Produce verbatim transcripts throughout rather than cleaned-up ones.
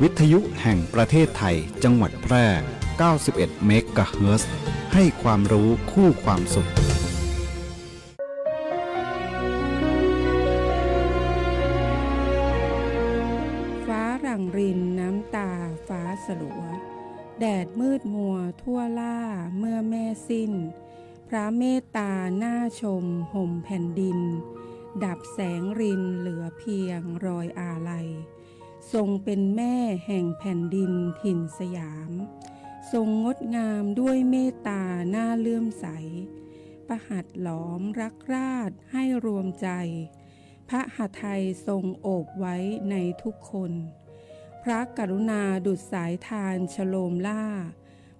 วิทยุแห่งประเทศไทย จังหวัดแพร่ เก้าสิบเอ็ดเมกะเฮิรตซ์ ให้ความรู้คู่ความสุข ฟ้าหลั่งรินน้ำตาฟ้าสลัว แดดมืดมัวทั่วล่าเมื่อแม่สิ้น พระเมตตาน่าชมห่มแผ่นดิน ดับแสงรินเหลือเพียงรอยอาลัย ทรงเป็นแม่แห่งแผ่นดินถิ่นสยาม ทรงงดงามด้วยเมตตาน่าเลื่อมใส พระหัตถ์หลอมรักราษฎร์ให้รวมใจ พระหทัยทรงโอบไว้ในทุกคน พระกรุณาดุจสายทานชโลมล่า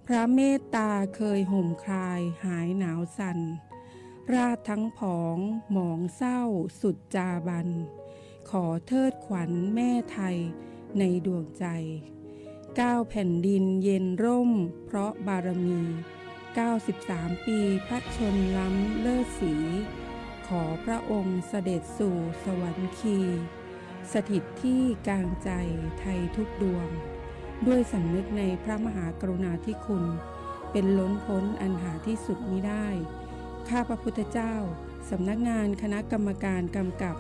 พระเมตตาเคยห่มคลายหายหนาวสั่น ราษฎร์ทั้งผองหมองเศร้าสุดจาบัน ขอเทิดขวัญแม่ไทยในดวงใจ เก้าแผ่นดินเย็นร่มเพราะบารมี เก้าสิบสามปีพระชนม์ล้ำเลิศศรี ขอพระองค์เสด็จสู่สวรรคี สถิตที่กลางใจไทยทุกดวง ด้วยสำนึกในพระมหากรุณาธิคุณ เป็นล้นพ้นอันหาที่สุดมิได้ ข้าพระพุทธเจ้า สำนักงานคณะกรรมการกำกับ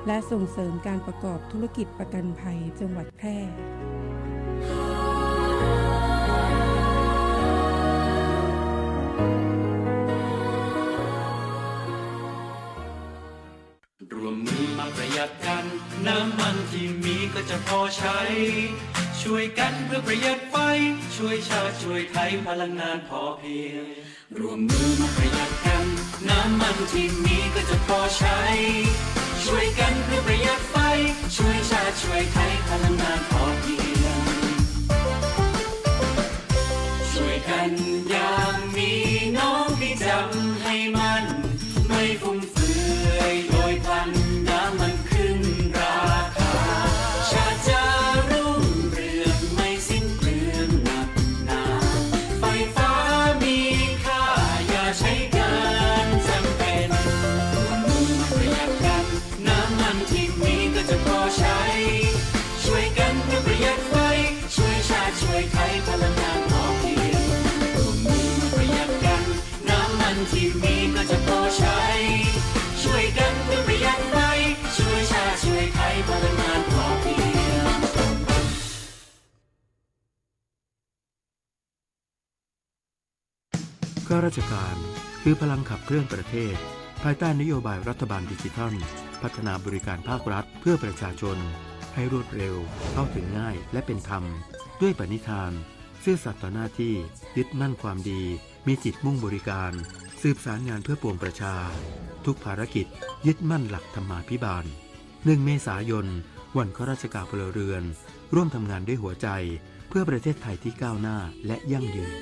และส่งเสริมการประกอบธุรกิจประกันภัยจังหวัดแพร่ ร่วมมือมาประหยัดกัน น้ำมันที่มีก็จะพอใช้ ช่วยกันเพื่อประหยัดไฟ ช่วยชาติช่วยไทย พลังงานพอเพียง ร่วมมือมาประหยัดกัน น้ำมันที่มีก็จะพอใช้ ช่วยกันเพื่อประหยัดไฟ ช่วยชาติช่วยไทย พลังงานพอเพียง ช่วยกันอย่างมีน้องพี่จำให้มั่น ไม่ฟุ่มเฟือยโดยพลัน น้ำมันขึ้นราคา ชาติจะรุ่งเรืองไม่สิ้นเปลืองหนักหนา ไฟฟ้ามีค่าอย่าใช้เกินจำเป็น ร่วมมือมาประหยัดกัน น้ำมันที่มีก็จะพอใช้ ช่วยกันเพื่อประหยัดไฟ ช่วยชาติช่วยไทย พลังงานพอเพียง ร่วมมือมาประหยัดกัน น้ำมันที่มีก็จะพอใช้ ช่วยกันเพื่อประหยัดไฟ ช่วยชาติช่วยไทย พลังงานพอเพียง ข้าราชการคือพลังขับเคลื่อนประเทศ ภายใต้นโยบายรัฐบาลดิจิทัล พัฒนาบริการภาครัฐเพื่อประชาชน ให้รวดเร็ว เข้าถึงง่าย และเป็นธรรม ด้วยปณิธาน ซื่อสัตย์ต่อหน้าที่ ยึดมั่นความดี มีจิตมุ่งบริการ สืบสารงานเพื่อปวงประชา ทุกภารกิจยึดมั่นหลักธรรมาภิบาล หนึ่งเมษายน วันข้าราชการพลเรือน ร่วมทำงานด้วยหัวใจ เพื่อประเทศไทยที่ก้าวหน้าและยั่งยืน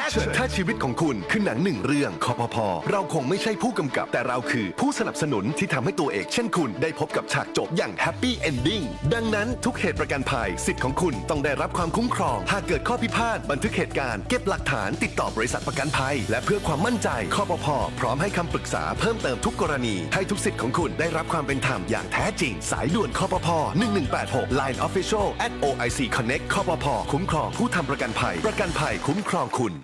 Action ถ้าชีวิตของคุณคือหนังหนึ่งเรื่อง คปภ. เราคงไม่ใช่ผู้กำกับ แต่เราคือผู้สนับสนุนที่ทำให้ตัวเอกเช่นคุณได้พบกับฉากจบอย่าง Happy Ending ดังนั้นทุกเหตุประกันภัย สิทธิ์ของคุณต้องได้รับความคุ้มครอง หากเกิดข้อพิพาท บันทึกเหตุการณ์ เก็บหลักฐาน ติดต่อบริษัทประกันภัย และเพื่อความมั่นใจ คปภ. พร้อมให้คำปรึกษาเพิ่มเติมทุกกรณี ให้ทุกสิทธิ์ของคุณได้รับความเป็นธรรมอย่างแท้จริง สายด่วน คปภ. หนึ่งหนึ่งแปดหก Line Official at โอ ไอ ซี Connect คปภ. คุ้มครองผู้ทำประกันภัย ประกันภัยคุ้มครองคุณ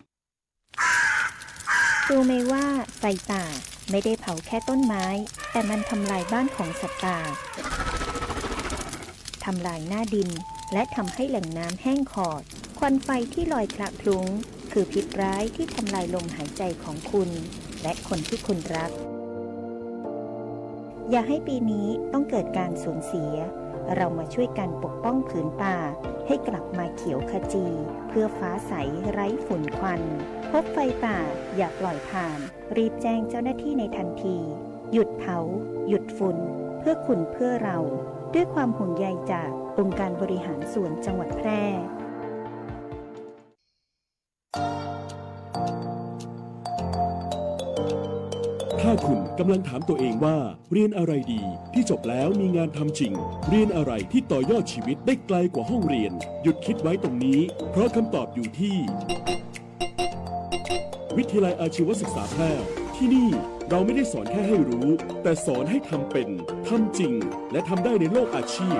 รู้ไหมว่าไฟป่าไม่ได้เผาแค่ต้นไม้ แต่มันทำลายบ้านของสัตว์ป่า ทำลายหน้าดิน และทำให้แหล่งน้ำแห้งขอด ควันไฟที่ลอยคละคลุ้ง คือพิษร้ายที่ทำลายลมหายใจของคุณ และคนที่คุณรัก อย่าให้ปีนี้ต้องเกิดการสูญเสีย เรามาช่วยกันปกป้องผืนป่า ให้กลับมาเขียวขจี เพื่อฟ้าใสไร้ฝุ่นควัน พบไฟป่าอย่าปล่อยผ่าน รีบแจ้งเจ้าหน้าที่ในทันที หยุดเผา หยุดฝุ่น เพื่อคุณเพื่อเรา ด้วยความห่วงใยจากองค์การบริหารส่วนจังหวัดแพร่ ถ้าคุณกำลังถามตัวเองว่า เรียนอะไรดีที่จบแล้วมีงานทำจริง เรียนอะไรที่ต่อยอดชีวิตได้ไกลกว่าห้องเรียน หยุดคิดไว้ตรงนี้ เพราะคำตอบอยู่ที่ วิทยาลัยอาชีวศึกษาแพร่ ที่นี่เราไม่ได้สอนแค่ให้รู้ แต่สอนให้ทำเป็น ทำจริง และทำได้ในโลกอาชีพ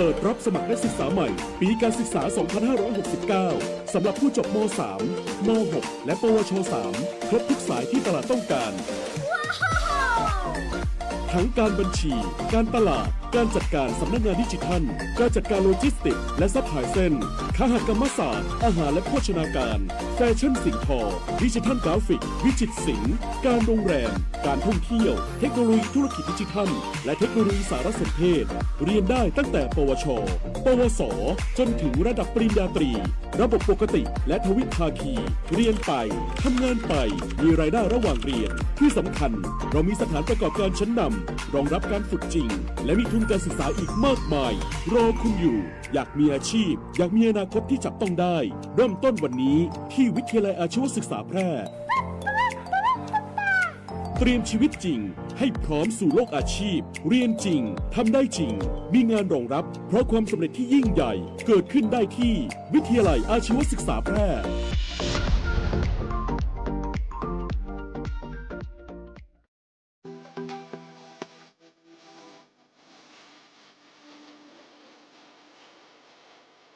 เปิดรับสมัครนักศึกษาใหม่ ปีการศึกษา สองพันห้าร้อยหกสิบเก้า สำหรับผู้จบ ม.สาม ม.หก และ ปวช.สาม ครบทุกสายที่ตลาดต้องการ ทั้งการบัญชี การตลาด การจัดการสำนักงานดิจิทัล การจัดการโลจิสติกส์และซัพพลายเชน คหกรรมศาสตร์ อาหารและโภชนาการ แฟชั่นสิ่งทอ ดิจิทัลกราฟิก วิจิตรศิลป์ การโรงแรม การท่องเที่ยว เทคโนโลยีธุรกิจดิจิทัล และเทคโนโลยีสารสนเทศ เรียนได้ตั้งแต่ ปวช ปวส จนถึงระดับปริญญาตรี ระบบปกติและทวิภาคี เรียนไป ทำงานไป มีรายได้ระหว่างเรียน ที่สำคัญ เรามีสถานประกอบการชั้นนำ รองรับการฝึกจริง และมีทุนการศึกษาอีกมากมาย รอคุณอยู่ อยากมีอาชีพ อยากมีอนาคตที่จับต้องได้ เริ่มต้นวันนี้ที่วิทยาลัยอาชีวศึกษาแพร่ เตรียมชีวิตจริงให้พร้อมสู่โลกอาชีพ เรียนจริง ทำได้จริง มีงานรองรับ เพราะความสำเร็จที่ยิ่งใหญ่ เกิดขึ้นได้ที่วิทยาลัยอาชีวศึกษาแพร่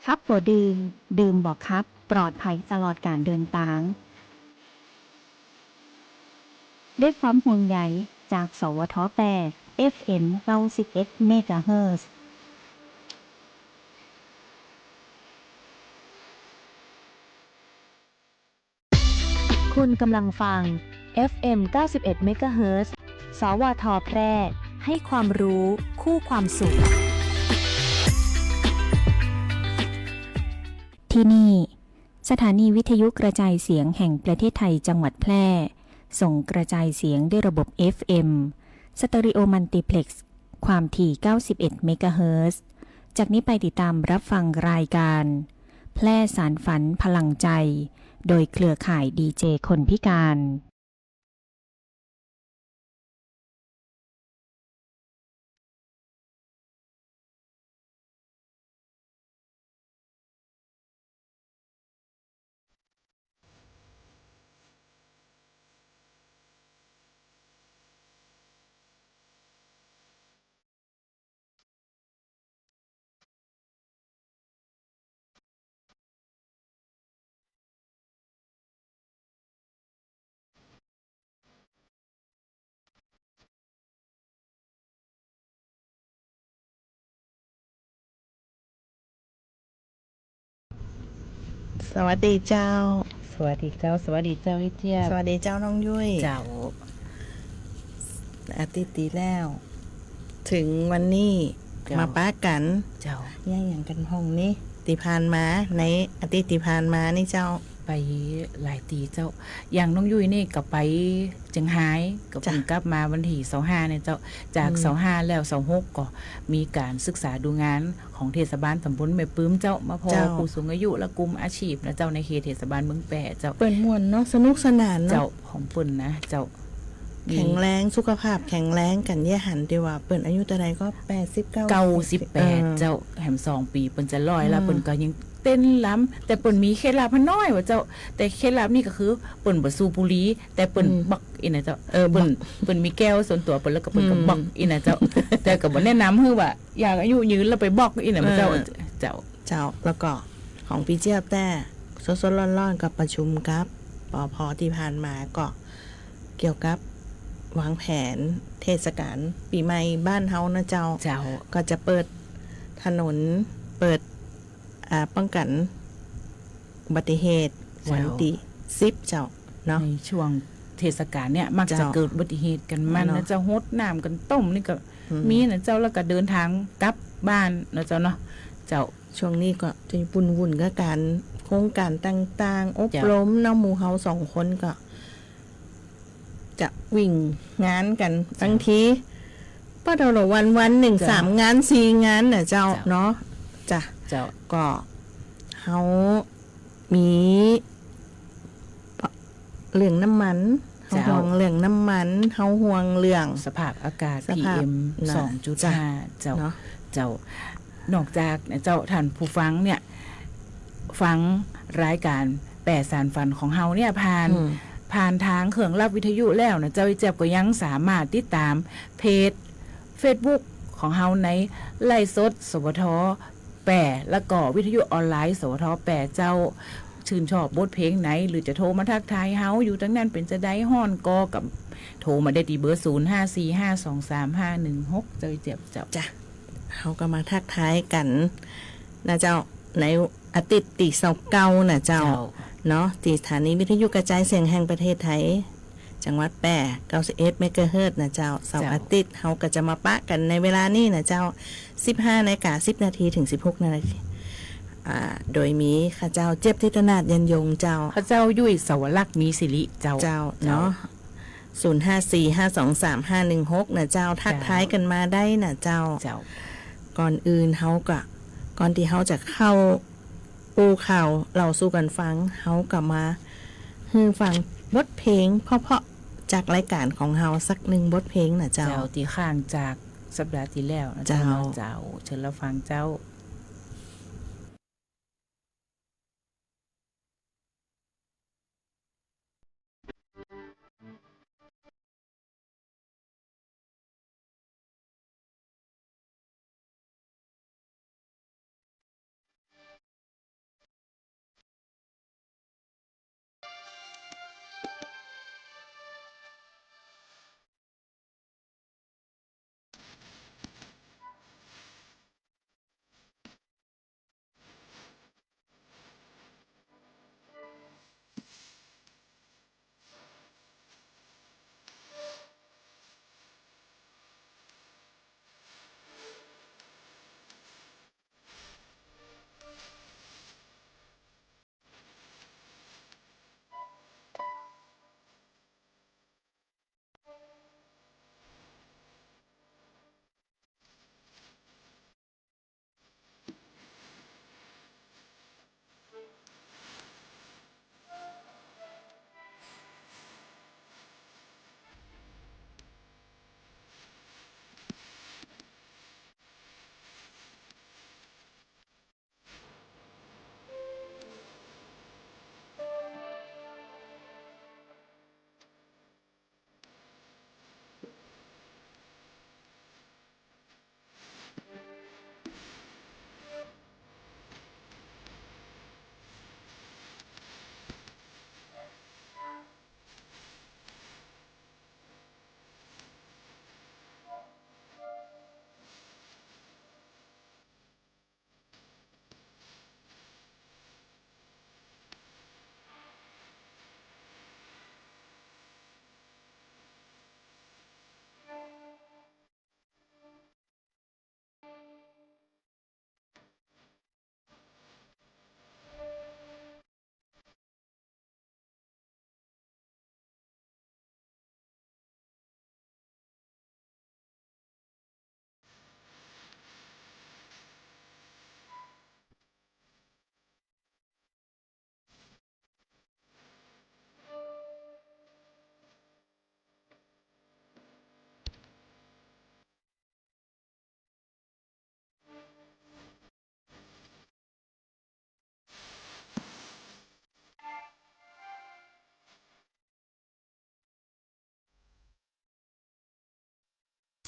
ครับบ่ดื่ม ดื่มบ่ครับ ปลอดภัยตลอดการเดินตาง ด้วยความห่วงใยจาก สวท. แปด เอฟเอ็ม เก้าสิบเอ็ด เมกะเฮิรตซ์ คุณกำลังฟัง เอฟเอ็ม เก้าสิบเอ็ด เมกะเฮิรตซ์ สวท. แพร่ ให้ความรู้คู่ความสุข ที่นี่ สถานีวิทยุกระจายเสียงแห่งประเทศไทยจังหวัดแพร่ ส่งกระจายเสียงด้วยระบบ เอฟเอ็ม สเตอริโอมัลติเพล็กซ์ ความถี่ เก้าสิบเอ็ด เมกะเฮิรตซ์ จากนี้ไปติดตามรับฟังรายการ แพร่สานฝันพลังใจ โดยเครือข่ายดีเจคนพิการ สวัสดีเจ้า สวัสดีเจ้า สวัสดีเจ้าอี้เจี๊ยบ สวัสดีเจ้าน้องยุ้ย เจ้า อาทิตย์ตี้แล้ว เถิงวันนี้ เจ้า มาปะกั๋น เจ้า เยียะหยังกั๋นพ่องนี้ ตี้ผ่านมา ในอาทิตย์ตี้ผ่านมานี่เจ้า ไปหลายตี้เจ้า อย่างน้องยุ้ยนี่ก็ไปเจียงฮาย ก็เพิ่ง เจ้า กลับมาวันตี้ซาวห้าเนี่ยเจ้า จาก อืม ซาวห้าแล้ว ซาวหก ก็มีก๋านศึกษาดูงานของเทศบาลตำบลแม่ปืมเจ้า มาผ่อ เจ้า ผู้สูงอายุและกลุ่มอาชีพนะเจ้า ในเขตเทศบาลเมืองแป้เจ้า เปิ้นม่วนเนาะ สนุกสนานเนาะ เจ้า ของเปิ้นนะเจ้า แข็งแรง สุขภาพแข็งแรงกั๋นเยียะหัน ตี้ว่าเปิ้นอายุเต้าใดก็ แปดสิบ เก้าสิบ เก้าสิบแปด เออ เจ้า แหมสองปี๋เปิ้นจะร้อยแล้ว อืม เปิ้นก็ยังเต้นรำ แต่เปิ้นมีเคล็ดลับหั้นน้อยว่าเจ้า แต่เคล็ดลับนี่ก็คือเปิ้นบ่สูบบุหรี่ แต่เปิ้น อืม บักอี้นะเจ้า เออ เปิ้น บัก เปิ้นมีแก้วส่วนตั๋วเปิ้น แล้วก็เปิ้นก็ อืม บักอี้นะเจ้า แต่ก็บ่แนะนำหื้อว่าอยากอายุยืนแล้วไปบักอี้นะเจ้า เออ เจ้า เจ้า แล้วก็ของปี้เจี๊ยบแต๊ สดๆ ร้อนๆ ก็ประชุมกับ ปภ ตี้ผ่านมาก็เกี่ยวกับวางแผนเทศกาลปี๋ใหม่บ้านเฮานะเจ้า เจ้า ก็จะเปิดถนน เปิด อ่า ป้องกั๋นอุบัติเหตุ เจ้า วันตี้สิบเจ้าเนาะ ในช่วงเทศกาลเนี่ยมักจะ เจ้า เกิดอุบัติเหตุกั๋นมันนะ เนาะ เจ้า หดน้ำกั๋นต้มนี่ก็ อืม มีนะเจ้า แล้วก็เดินตางกลับบ้านนะเจ้าเนาะ เจ้า ช่วงนี้ก็จะวุ่นๆ กับก๋านโครงก๋านต่างๆ อบรมเนาะ เจ้า หมู่เฮาสองคนก็ จะวิ่งงานกั๋น เจ้า บางที ป้อเฒ่าละวัน วันหนึ่ง เจ้า สามงาน สี่งานน่ะเจ้า เจ้า เนาะ จ้ะ เจ้า ก็เฮามีเรื่องน้ำมัน เฮา เจ้า ห่วงเรื่องน้ำมัน เฮาห่วงเรื่องสภาพอากาศ สภาพ พีเอ็ม น่ะ สองจุดห้า เจ้า เจ้า เนาะ เจ้า นอกจากเจ้า ท่านผู้ฟังเนี่ย ฟังรายการแปดสานฝันของเฮาเนี่ย ผ่าน อืม ผ่านตางเครื่องรับวิทยุแล้วนะเจ้า อีแจ๊บก็ยังสามารถติดต๋ามเพจเฟซบุ๊ก ของเฮาในไลฟ์สด สวท แปด แล้วก็วิทยุออนไลน์ สวท แปด เจ้า ชื่นชอบบทเพลงไหน หรือจะโทรมาทักทายเฮา อยู่ตางนั้นเป๋นจะใด ฮ้อนก่อ ก็โทรมาได้ตี้เบอร์ ศูนย์ห้าสี่ห้าสองสามห้าหนึ่งหก เจ้า เจ้า เจ้า จ้ะ เฮาก็มาทักทายกั๋นนะเจ้า ในอาทิตย์ตี้ซาวเก้านะเจ้า เจ้า เนาะ ตี้สถานีวิทยุกระจายเสียงแห่งประเทศไทย จังหวัดแป้ เก้าสิบเอ็ดเมกะเฮิรตซ์นะเจ้า เสาร์ เจ้า อาทิตย์ เฮาก็จะมาปะกั๋นในเวลานี้นะเจ้า สิบห้านาฬิกาสิบนาที เถิง สิบหกนาที อ่า โดยมีข้าเจ้า เจี๊ยบ ธิตนาถ เย็นยง เจ้า ข้าเจ้า ยุ้ย สวรักษ์ มีสิริ เจ้า เจ้า เจ้า เนาะ ศูนย์ห้าสี่ห้าสองสามห้าหนึ่งหก นะเจ้า ทักทายกั๋นมาได้นะเจ้า เจ้า ก่อนอื่นเฮาก็ ก่อนตี้เฮาจะเข้าอู้ข่าวเล่าสู่กั๋นฟัง เฮาก็มาหื้อฟังบทเพลงเพราะๆ จากรายก๋านของเฮาสักหนึ่งบทเพลงนะเจ้า เจ้า ตี้ค้างจากสัปดาห์ตี้แล้วนะเจ้า เจ้า เจ้า เชิญรับฟังเจ้า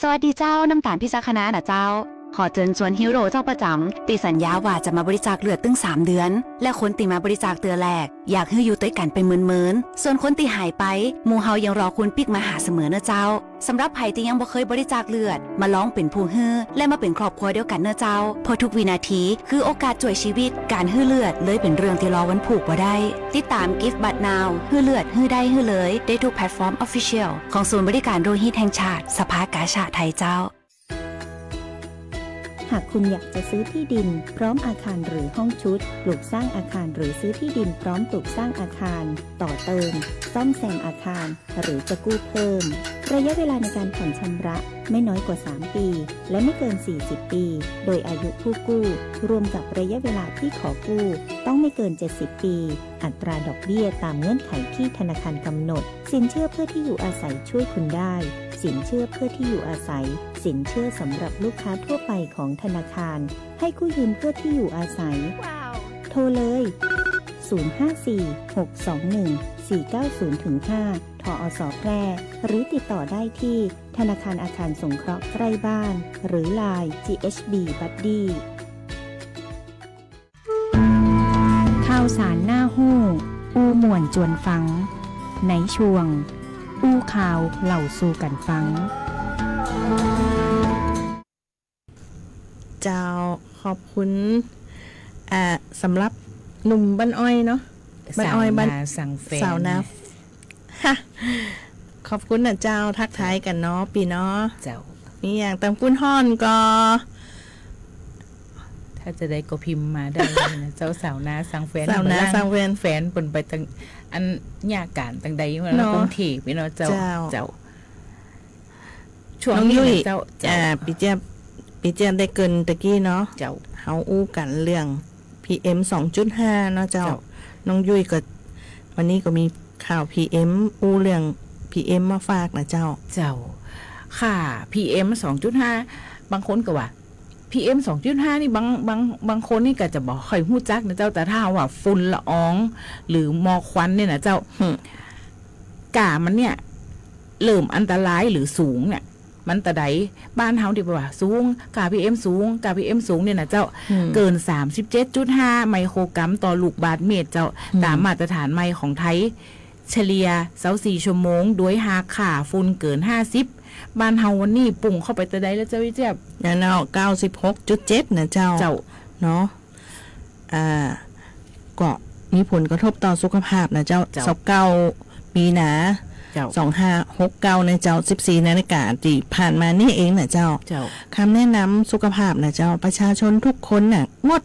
สวัสดีเจ้า น้ำตาล พิจักขณานะเจ้า ขอเจิญจวนฮีโร่เจ้าประจ๋ำ ตี้สัญญาว่าจะมาบริจาคเลือดตึงสามเดือน และคนตี้มาบริจาคเตื้อแรก อยากหื้ออยู่ตวยกั๋นไปเมินๆ ส่วนคนตี้หายไป หมู่เฮายังรอคุณปิ๊กมาหาเสมอเน่อเจ้า สำหรับใผตี้ยังบ่เคยบริจาคเลือด มาลองเป๋นผู้หื้อ และมาเป๋นครอบครัวเดียวกั๋นเน่อเจ้า เพราะทุกวินาทีคือโอกาสจ้วยชีวิต ก๋านหื้อเลือดเลยเป๋นเรื่องตี้รอวันผูกบ่ได้ ติดต๋าม Give Blood Now หื้อเลือด หื้อได้ หื้อเลย ได้ทุกแพลตฟอร์ม Official ของศูนย์บริการโลหิตแห่งชาติ สภากาชาดไทยเจ้า หากคุณอยากจะซื้อที่ดินพร้อมอาคารหรือห้องชุด ปลูกสร้างอาคารหรือซื้อที่ดินพร้อมปลูกสร้างอาคาร ต่อเติม ซ่อมแซมอาคาร หรือจะกู้เพิ่ม ระยะเวลาในการผ่อนชำระไม่น้อยกว่าสามปี และไม่เกินสี่สิบปี โดยอายุผู้กู้ รวมกับระยะเวลาที่ขอกู้ ต้องไม่เกินเจ็ดสิบปี อัตราดอกเบี้ยตามเงื่อนไขที่ธนาคารกำหนด สินเชื่อเพื่อที่อยู่อาศัยช่วยคุณได้ สินเชื่อเพื่อที่อยู่อาศัย สินเชื่อสำหรับลูกค้าทั่วไปของธนาคาร ให้กู้ยืมเพื่อที่อยู่อาศัย โทรเลย ศูนย์ห้าสี่ หกสองหนึ่ง สี่เก้าศูนย์ถึงห้า ทอส แพร่ หรือติดต่อได้ที่ธนาคารอาคารสงเคราะห์ใกล้บ้าน หรือ ไลน์ จี เอช บี บัดดี้ ข่าวสารน่าฮู้ อู้ม่วนจวนฟัง ในช่วง อู้ข่าวเล่าสู่กั๋นฟัง เจ้า ขอบคุณ อ่า สำหรับหนุ่มบ้านอ้อยเนาะ บ้านอ้อย บ้าน สาวนาสังแฟน สาวนา ฮะ ขอบคุณนะเจ้า ทักทายกั๋นเนาะ ปี้เนาะ เจ้า มีอย่างตังปุ้นฮ่อนก่อ ถ้าจะได้ก็พิมพ์มาได้เลยนะเจ้า สาวนาสังแฟน สาวนาสังแฟน แฟนเปิ้นไปตัง อัน ยาก๋านตังใดมา เนาะ กรุงเทพฯ ปี้เนาะเจ้า เจ้า เจ้า ช่วงนี้นะเจ้า น้องยุ้ย เจ้า อ่า ปี้เจี๊ยบ ปี้เจี๊ยบได้เกริ่นตะกี้เนาะ เจ้า เฮาอู้กั๋นเรื่อง พีเอ็ม สองจุดห้า เนาะเจ้า เจ้า น้องยุ้ยก็ วันนี้ก็มีข่าว พีเอ็ม อู้เรื่อง พีเอ็ม มาฝากนะเจ้า เจ้า ค่ะ พีเอ็ม สองจุดห้า บางคนก็ว่า พีเอ็ม สองจุดห้า นี่บาง บาง บางคนนี่ก็จะบ่ค่อยฮู้จักนะเจ้า แต่ถ้าว่าฝุ่นละออง หรือหมอกควันเนี่ยนะเจ้า หืม ก้ามันเนี่ย เริ่มอันตรายหรือสูงเนี่ย มันตะใด บ้านเฮาตี้ว่าสูง ก้า พีเอ็ม สูง ก้า พีเอ็ม สูงเนี่ยนะเจ้า อืม เกิน สามสิบเจ็ดจุดห้า ไมโครกรัมต่อลูกบาศก์เมตรเจ้า อืม ต๋ามมาตรฐานใหม่ของไทย เฉลี่ย ซาวสี่ ชั่วโมง โดยหากค่าฝุ่นเกิน ห้าสิบ บ้านเฮาวันนี้ปุ่งเข้าไปตะใดแล้วเจ้า อี้เจี๊ยบ นั่นเนาะ เก้าสิบหกจุดเจ็ด นะเจ้า เจ้า เนาะ อ่า ก็มีผลกระทบต่อสุขภาพนะเจ้า เจ้า ซาวเก้า มีนา เจ้า สองห้าหกเก้า นะเจ้า สิบสี่นาฬิกาตี้ผ่านมานี่เองนะเจ้า เจ้า คำแนะนำสุขภาพนะเจ้า ประชาชนทุกคนน่ะ งด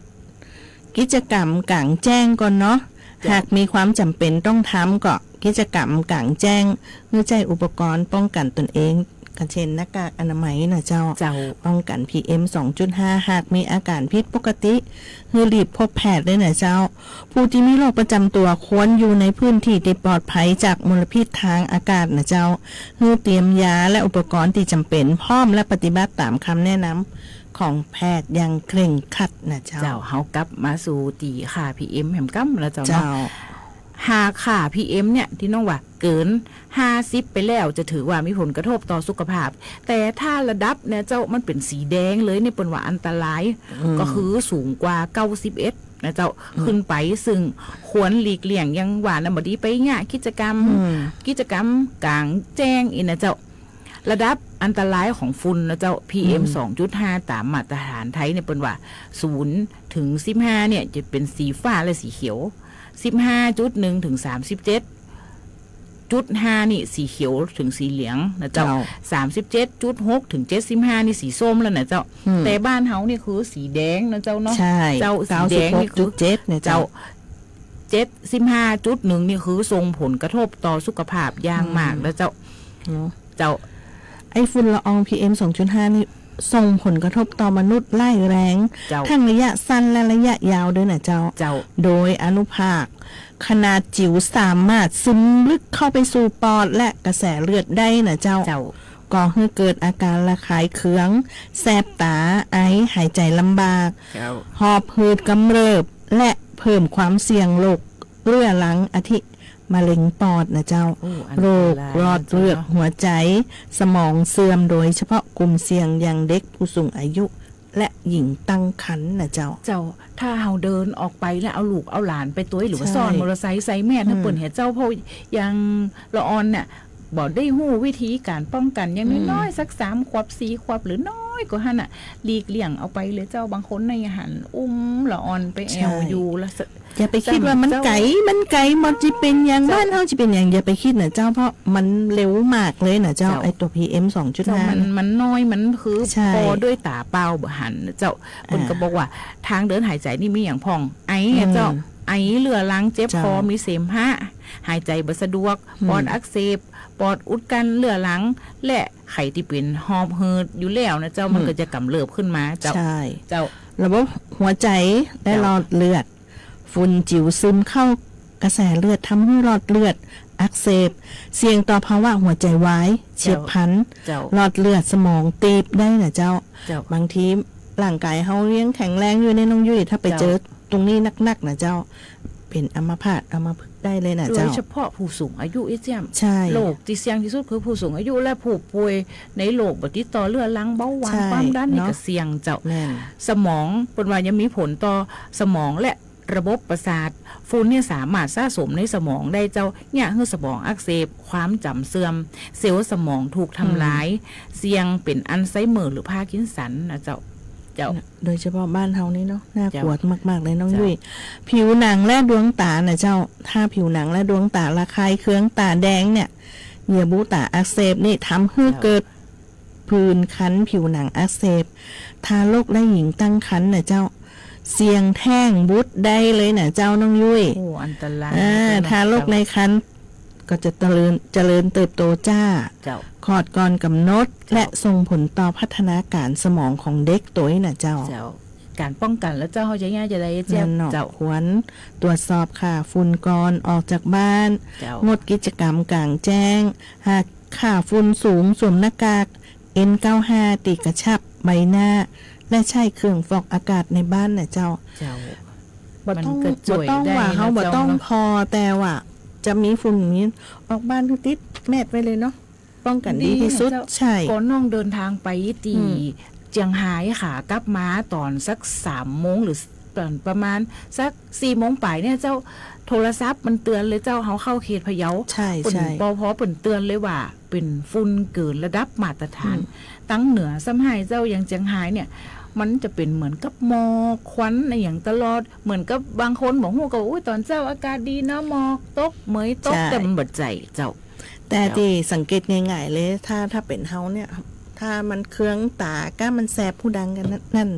กิจกรรมก๋างแจ้งก่อนเนาะ เจ้า หากมีความจ๋ำเป๋นต้องทำก็กิจกรรมก๋างแจ้ง หื้อใจ๊อุปกรณ์ป้องกั๋นตนเอง ก็เช่นหน้ากากอนามัยนะเจ้า เจ้า ป้องกั๋น พีเอ็ม สองจุดห้า หากมีอาก๋านผิดปกติ หื้อรีบพบแพทย์เลยนะเจ้า ผู้ตี้มีโรคประจ๋ำตั๋วควรอยู่ในพื้นตี้ตี้ปลอดภัยจากมลพิษตางอากาศนะเจ้า หื้อเตรียมยาและอุปกรณ์ตี้จ๋ำเป๋นพร้อมและปฏิบัติต๋ามคำแนะนำของแพทย์อย่างเคร่งครัดนะเจ้า เจ้า เฮากลับมาสู่ตี้ค่า พีเอ็ม แหมก้ำนะเจ้าเนาะ เจ้า หากค่า พีเอ็ม เนี่ย ตี้น้องว่าเกิน ห้าสิบ ไปแล้วจะถือว่ามีผลกระทบต่อสุขภาพ แต่ถ้าระดับเนี่ยเจ้า มันเป๋นสีแดงเลยเนี่ยเปิ้นว่าอันตราย อืม ก็คือสูงกว่า เก้าสิบเอ็ด นะเจ้า อืม ขึ้นไป ซึ่งควรหลีกเลี่ยง อย่างว่านะ บ่ดีไปเยียะกิจกรรม อืม กิจกรรมก๋างแจ้งอี้นะเจ้า ระดับอันตรายของฝุ่นนะเจ้า พีเอ็ม อืม สองจุดห้า ต๋ามมาตรฐานไทยเนี่ยเปิ้นว่า ศูนย์ถึงสิบห้า เนี่ยจะเป๋นสีฟ้าและสีเขียว สิบห้าจุดหนึ่ง ถึง สามสิบเจ็ดจุดห้า นี่สีเขียวถึงสีเหลืองนะเจ้า เจ้า สามสิบเจ็ดจุดหก ถึง เจ็ดสิบห้า นี่สีส้มแล้วนะเจ้า อืม แต่บ้านเฮานี่คือสีแดงนะเจ้าเนาะ ใช่ เจ้า สีแดงนี่คือ เก้าสิบหกจุดเจ็ด นะเจ้า เจ้า เจ็ดสิบห้าจุดหนึ่ง นี่คือส่งผลกระทบต่อสุขภาพอย่างมากนะเจ้า อืม เนาะ เจ้า ไอ้ฝุ่นละออง พีเอ็ม สองจุดห้า นี่ส่งผลกระทบต่อมนุษย์ร้ายแรง เจ้า ทั้งระยะสั้นและระยะยาวด้วยนะเจ้า เจ้า โดยอนุภาคขนาดจิ๋วสามารถซึมลึกเข้าไปสู่ปอดและกระแสเลือดได้นะเจ้า เจ้า ก่อหื้อเกิดอาการระคายเคือง แสบต๋า ไอ หายใจลำบาก เจ้า หอบหืดกำเริบ และเพิ่มความเสี่ยงโรคเรื้อรัง อาทิ มะเร็งปอดนะเจ้า โอ้ อันตรายนะเจ้าเนาะ โรคหลอดเลือดหัวใจ สมองเสื่อม โดยเฉพาะกลุ่มเสี่ยงอย่างเด็ก ผู้สูงอายุ และหญิงตั้งครรภ์นะเจ้า เจ้า ถ้าเฮาเดินออกไปแล้วเอาลูกเอาหลานไปตวย หรือว่า ใช่ ซ้อนมอเตอร์ไซค์ใส่แมส อืม นะเปิ้นเหียเจ้า เพราะอย่างละอ่อนเนี่ย บ่ได้ฮู้วิธีก๋านป้องกั๋น อย่าง อืม น้อยๆ สัก สามขวบ สี่ขวบ หรือน้อยกว่าหั้นน่ะ หลีกเลี่ยงเอาไปเลยเจ้า บางคนนี่หันอุ้มละอ่อนไปแอ่ว ใช่ อยู่ละสะ อย่าไปกึ๊ดว่ามันไก๋ เจ้า มันไก๋ บ่จิเป๋นหยัง เจ้า บ้านเฮาจิเป๋นหยัง อย่าไปกึ๊ดนะเจ้า เพราะมันเร็วมากเลยนะเจ้า เจ้า ไอ้ตั๋ว พีเอ็ม สองจุดห้า เจ้า มัน น่ะ มันน้อย มันคือ ใช่ ผ่อด้วยต๋าเปล่าบ่หันนะเจ้า อ่า เปิ้นก็บอกว่าทางเดินหายใจนี่มีหยังพ่อง ไออะเจ้า อืม ไอเรื้อรัง เจ็บคอ เจ้า มีเสมหะ หายใจบ่สะดวก อืม ปอดอักเสบ ปอดอุดกั้นเรื้อรัง และใผตี้เป๋นหอบหืดอยู่แล้วนะเจ้า มัน อืม ก็จะกำเริบขึ้นมาเจ้า ใช่ เจ้า ระบบหัวใจและ เจ้า หลอดเลือด ฝุ่นจิ๋วซึมเข้ากระแสเลือด ทำหื้อหลอดเลือดอักเสบ เสี่ยงต่อภาวะหัวใจวาย เฉียบพลัน เจ้า หลอดเลือดสมองตีบได้นะเจ้า เจ้า บางทีร่างกายเฮายังแข็งแรงอยู่ในน้องยุ้ย ถ้าไป เจ้า เจอตรงนี้นักๆ นะเจ้า เป๋นอัมพาตอัมพฤกษ์ได้เลยน่ะเจ้า โดยเฉพาะผู้สูงอายุ อี้เจียม ใช่ โรคตี้เสี่ยงตี้สุดคือผู้สูงอายุและผู้ป่วยในโรคบ่ติดต่อเรื้อรัง เบาหวาน ใช่ ความดันนี่ เนาะ ก็เสี่ยงเจ้า แม่น สมอง เปิ้นว่ายังมีผลต่อสมองและระบบประสาท ฝุ่นเนี่ยสามารถสะสมในสมองได้เจ้า เยียะหื้อสมองอักเสบ ความจ๋ำเสื่อม เซลล์สมองถูกทำลาย อืม เสี่ยงเป๋นอัลไซเมอร์หรือพาร์กินสันน่ะเจ้า เจ้า โดยเฉพาะบ้านเฮานี่เนาะ น่ากลัว เจ้า มากๆ เลยน้อง เจ้า ยุ้ย ผิวหนังและดวงต๋าน่ะเจ้า ถ้าผิวหนังและดวงต๋าระคายเคือง ต๋าแดงเนี่ย เยื่อบุต๋าอักเสบนี่ทำหื้อ เจ้า เกิดผื่นคัน ผิวหนังอักเสบ ทารกและหญิงตั้งครรภ์น่ะเจ้า เสี่ยงแท้งบุตรได้เลยน่ะเจ้าน้องยุ้ย โอ้ อันตราย อ่า เนาะ ทารกในครรภ์ก็จะเจริญ เจริญเติบโตจ๊า เจ้า คลอดก่อนก๋ำหนด เจ้า และส่งผลต่อพัฒนาการสมองของเด็กตวยน่ะเจ้า เจ้า ก๋านป้องกั๋นแล้วเจ้า เฮาจะเยียะจะใดเจ้า แม่นเนาะ เจ้า ควรตรวจสอบค่าฝุ่นก่อนออกจากบ้าน เจ้า งดกิจกรรมกลางแจ้ง หากค่าฝุ่นสูง สวมหน้ากาก เอ็นเก้าห้า ตี้กระชับใบหน้า และใช้เครื่องฟอกอากาศในบ้านน่ะเจ้า เจ้า บ่ต้อง มันก็จ้วย บ่ต้องว่า ได้นะ เฮาบ่ต้อง เจ้าเนาะ ผ่อ แต่ว่าจะมีฝุ่นมี ออกบ้านหื้อติดแมสไว้เลยเนาะ ป้องกั๋นดีตี้สุด ดีนะเจ้า ใช่ ก่อนน้องเดินทางไปตี้ อืม เจียงฮายค่ะ กลับมาต๋อนสักสามโมง หรือต๋อนประมาณสักสี่โมงป๋ายเนี่ยเจ้า โทรศัพท์มันเตือนเลยเจ้า เฮาเข้าเขตพะเยา ใช่ เปิ้น ใช่ ปภ เปิ้นเตือนเลยว่าเป๋นฝุ่นเกินระดับมาตรฐาน อืม ตังเหนือซ้ำฮ้ายเจ้า อย่างเจียงฮายเนี่ย มันจะเป๋นเหมือนกับหมอกควันอะหยังตลอด เหมือนกับบางคนบ่ฮู้ก็ อุ๊ย ต๋อนเจ๊าอากาศดีเนาะ หมอกตก เหมยตก ใช่ แต่มันบ่ใจ้เจ้า แต่ เจ้า ตี้สังเกตง่ายๆ เลย ถ้า ถ้าเป๋นเฮาเนี่ย ถ้ามันเคืองต๋าก้า มันแสบฮูดังกั๋นนั่น นั่น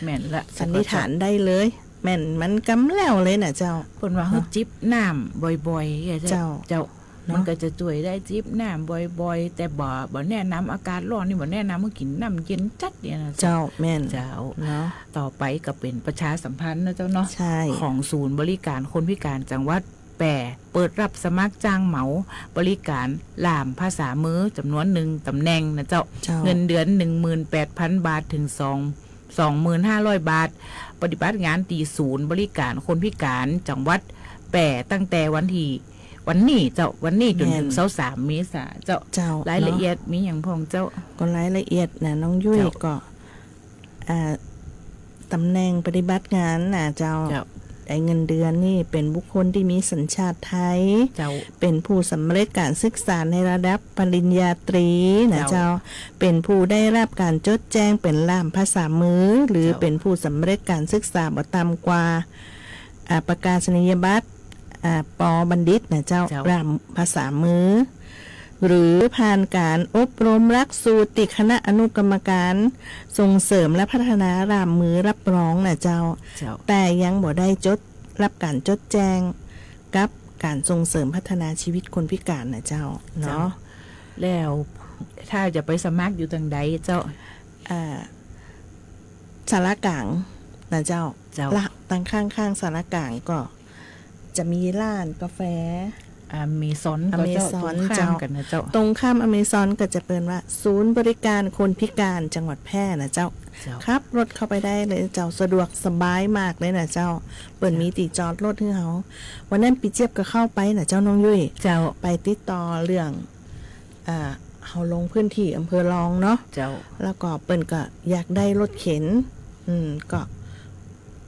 แม่นละ สันนิษฐานได้เลย แม่นมันกำแล้วเลยน่ะเจ้า เปิ้นว่าหื้อ เนาะ จิบน้ำบ่อยๆ อะเจ้า เจ้า เจ้า เนาะ มันก็จะจ้วยได้ จิบน้ำบ่อยๆ แต่บ่ บ่แนะนำ อากาศร้อนนี่บ่แนะนำหื้อกิ๋นน้ำเย็นจั๊ดเนี่ยนะเจ้า เจ้า แม่น เจ้า เนาะ ต่อไปก็เป๋นประชาสัมพันธ์นะเจ้าเนาะ ใช่ ของศูนย์บริการคนพิการจังหวัดแป้ เปิดรับสมัครจ้างเหมาบริการล่ามภาษามือจ๋ำนวนหนึ่งต๋ำแหน่งนะเจ้า เจ้า เงินเดือนหนึ่งหมื่นแปดพันบาท เถิงสอง สองหมื่นห้าร้อยบาท ปฏิบัติงานตี้ศูนย์บริการคนพิการจังหวัดแป้ตั้งแต่วันตี้ วันนี้เจ้า วันนี้จ๋นเถิง แม่น ซาวสามเมษาเจ้า เจ้า รายละเอียด เนาะ มีหยังพ่องเจ้า ก็รายละเอียดนะน้องยุ้ย เจ้า ก็ อ่า ต๋ำแหน่งปฏิบัติงานน่ะเจ้า เจ้า ไอ้เงินเดือนนี่เป๋นบุคคลตี้มีสัญชาติไทย เจ้า เป๋นผู้สำเร็จก๋านศึกษาในระดับปริญญาตรีนะ เจ้า เจ้า เป๋นผู้ได้รับก๋านจดแจ้งเป๋นล่ามภาษามือ หรือ เจ้า เป๋นผู้สำเร็จก๋านศึกษาบ่ต่ำกว่า อ่า ประกาศนียบัตร อ่า ป.บัณฑิตนะเจ้า เจ้า ล่ามภาษามือ หรือผ่านก๋านอบรมหลักสูตรตี้คณะอนุกรรมการส่งเสริมและพัฒนาล่ามมือรับรองนะเจ้า เจ้า แต่ยังบ่ได้จด รับก๋านจดแจ้งกับก๋านส่งเสริมพัฒนาชีวิตคนพิการนะเจ้า เจ้า เนาะ แล้วถ้าจะไปสมัครอยู่ตางใดเจ้า อ่า ศาลากลางนะเจ้า เจ้า ละ ตางข้างๆ ศาลากลางก็จะมีร้านกาแฟ อเมซอน อเมซอน ก็เจ้า ตรงข้าม เจ้า กั๋นนะเจ้า ตรงข้ามอเมซอนก็จะเปิ้นว่าศูนย์บริการคนพิการจังหวัดแพร่นะเจ้า เจ้า ขับรถเข้าไปได้เลยเจ้า สะดวกสบายมากเลยนะเจ้า เปิ้น เจ้า มีตี้จอดรถหื้อเฮา วันนั้นปี้เจี๊ยบก็เข้าไปนะเจ้าน้องยุ้ย เจ้า ไปติดต่อเรื่อง อ่า เฮาลงพื้นที่อำเภอรองเนาะ เจ้า แล้วก็เปิ้นก็อยากได้รถเข็น อืม ก็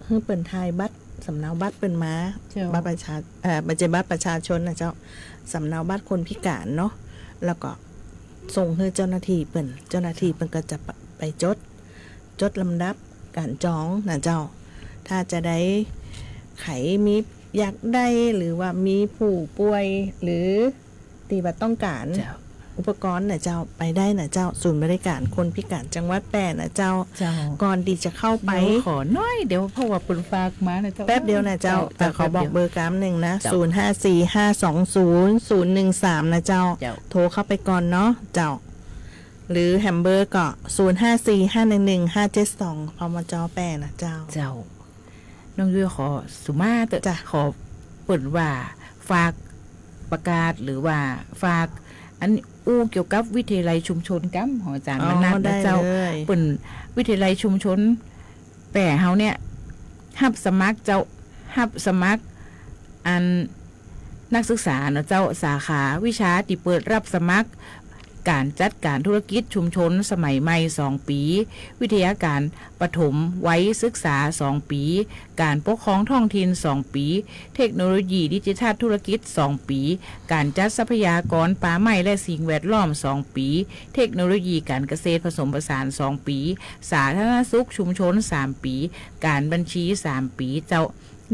หื้อเปิ้นถ่ายบัตร สำเนาบัตรเปิ้นมา เจ้า บัตรประชา เอ่อ บ่ใจ้บัตรประชาชนนะเจ้า สำเนาบัตรคนพิการเนาะ แล้วก็ส่งหื้อเจ้าหน้าตี้เปิ้น เจ้าหน้าตี้เปิ้นก็จะไป ไปจด จดลำดับก๋านจองนะเจ้า ถ้าจะได้ ใผมีอยากได้ หรือว่ามีผู้ป่วย หรือ ตี้ว่าต้องก๋าน เจ้า อุปกรณ์นะเจ้า ไปได้นะเจ้า ศูนย์บริการคนพิการจังหวัดแป้นะเจ้า เจ้า ก่อนตี้จะเข้าไป เดี๋ยวขอหน้อยเดียว เพราะว่าเปิ้นฝากมานะเจ้า แป๊บเดียวนะเจ้า เจ้า แต่ขอบอกเบอร์กำนึ่งนะ เจ้า ศูนย์ห้าสี่ห้าสองศูนย์ศูนย์หนึ่งสามนะเจ้า เจ้า โทรเข้าไปก่อนเนาะเจ้า หรือแหมเบอร์ก็ ศูนย์ห้าสี่ห้าหนึ่งหนึ่งห้าเจ็ดสอง พมจ. แป้นะเจ้า เจ้า น้องยุ้ยขอสุมาเต๊อะ จ้ะ ขอเปิ้นว่าฝากประกาศหรือว่าฝากอันอู้เกี่ยวกับวิทยาลัยชุมชนกำของอาจ๋ารย์ อ๋อ มนัสนะเจ้า ได้เลย เปิ้นวิทยาลัยชุมชนแป้เฮาเนี่ย ฮับสมัครเจ้า ฮับสมัคร อันนักศึกษาเนาะเจ้า สาขาวิชาตี้เปิดรับสมัคร ก๋านจัดก๋านธุรกิจชุมชนสมัยใหม่สองปี๋ วิทยาการประถมวัยศึกษาสองปี๋ ก๋านปกครองท้องถิ่นสองปี๋ เทคโนโลยีดิจิทัลธุรกิจสองปี๋ ก๋านจัดทรัพยากรป่าไม้และสิ่งแวดล้อมสองปี๋ เทคโนโลยีก๋านเกษตรผสมผสานสองปี๋ สาธารณสุขชุมชนสามปี๋ ก๋านบัญชีสามปี๋เจ้า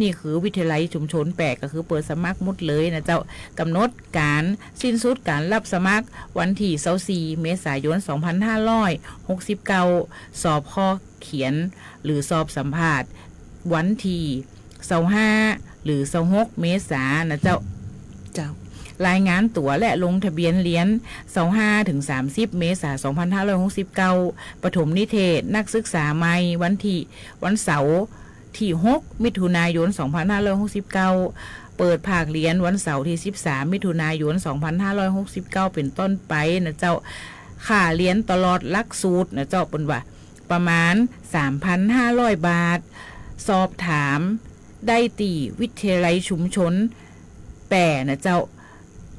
นี่คือวิทยาลัยชุมชนแปด ก็คือเปิดสมัครหมดเลยนะเจ้า ก๋ำหนดก๋านสิ้นสุดก๋านรับสมัครวันตี้ซาวสี่ เมษายน สองพันห้าร้อยหกสิบเก้า สอบข้อเขียนหรือสอบสัมภาษณ์วันตี้ซาวห้า หรือซาวหก เมษานะเจ้า เจ้า รายงานตั๋วและลงทะเบียนเรียนซาวห้าถึงสามสิบ เมษา สองพันห้าร้อยหกสิบเก้า ประถมนิเทศนักศึกษาใหม่วันตี้ วันเสาร์ ตี้หก มิถุนายน สองพันห้าร้อยหกสิบเก้า เปิดภาคเรียนวันเสาร์ตี้สิบสาม มิถุนายน สองพันห้าร้อยหกสิบเก้า เป๋นต้นไปนะเจ้า ค่าเรียนตลอดหลักสูตรนะเจ้า เปิ้นว่าประมาณ สามพันห้าร้อยบาท สอบถามได้ตี้วิทยาลัยชุมชนแปดนะเจ้า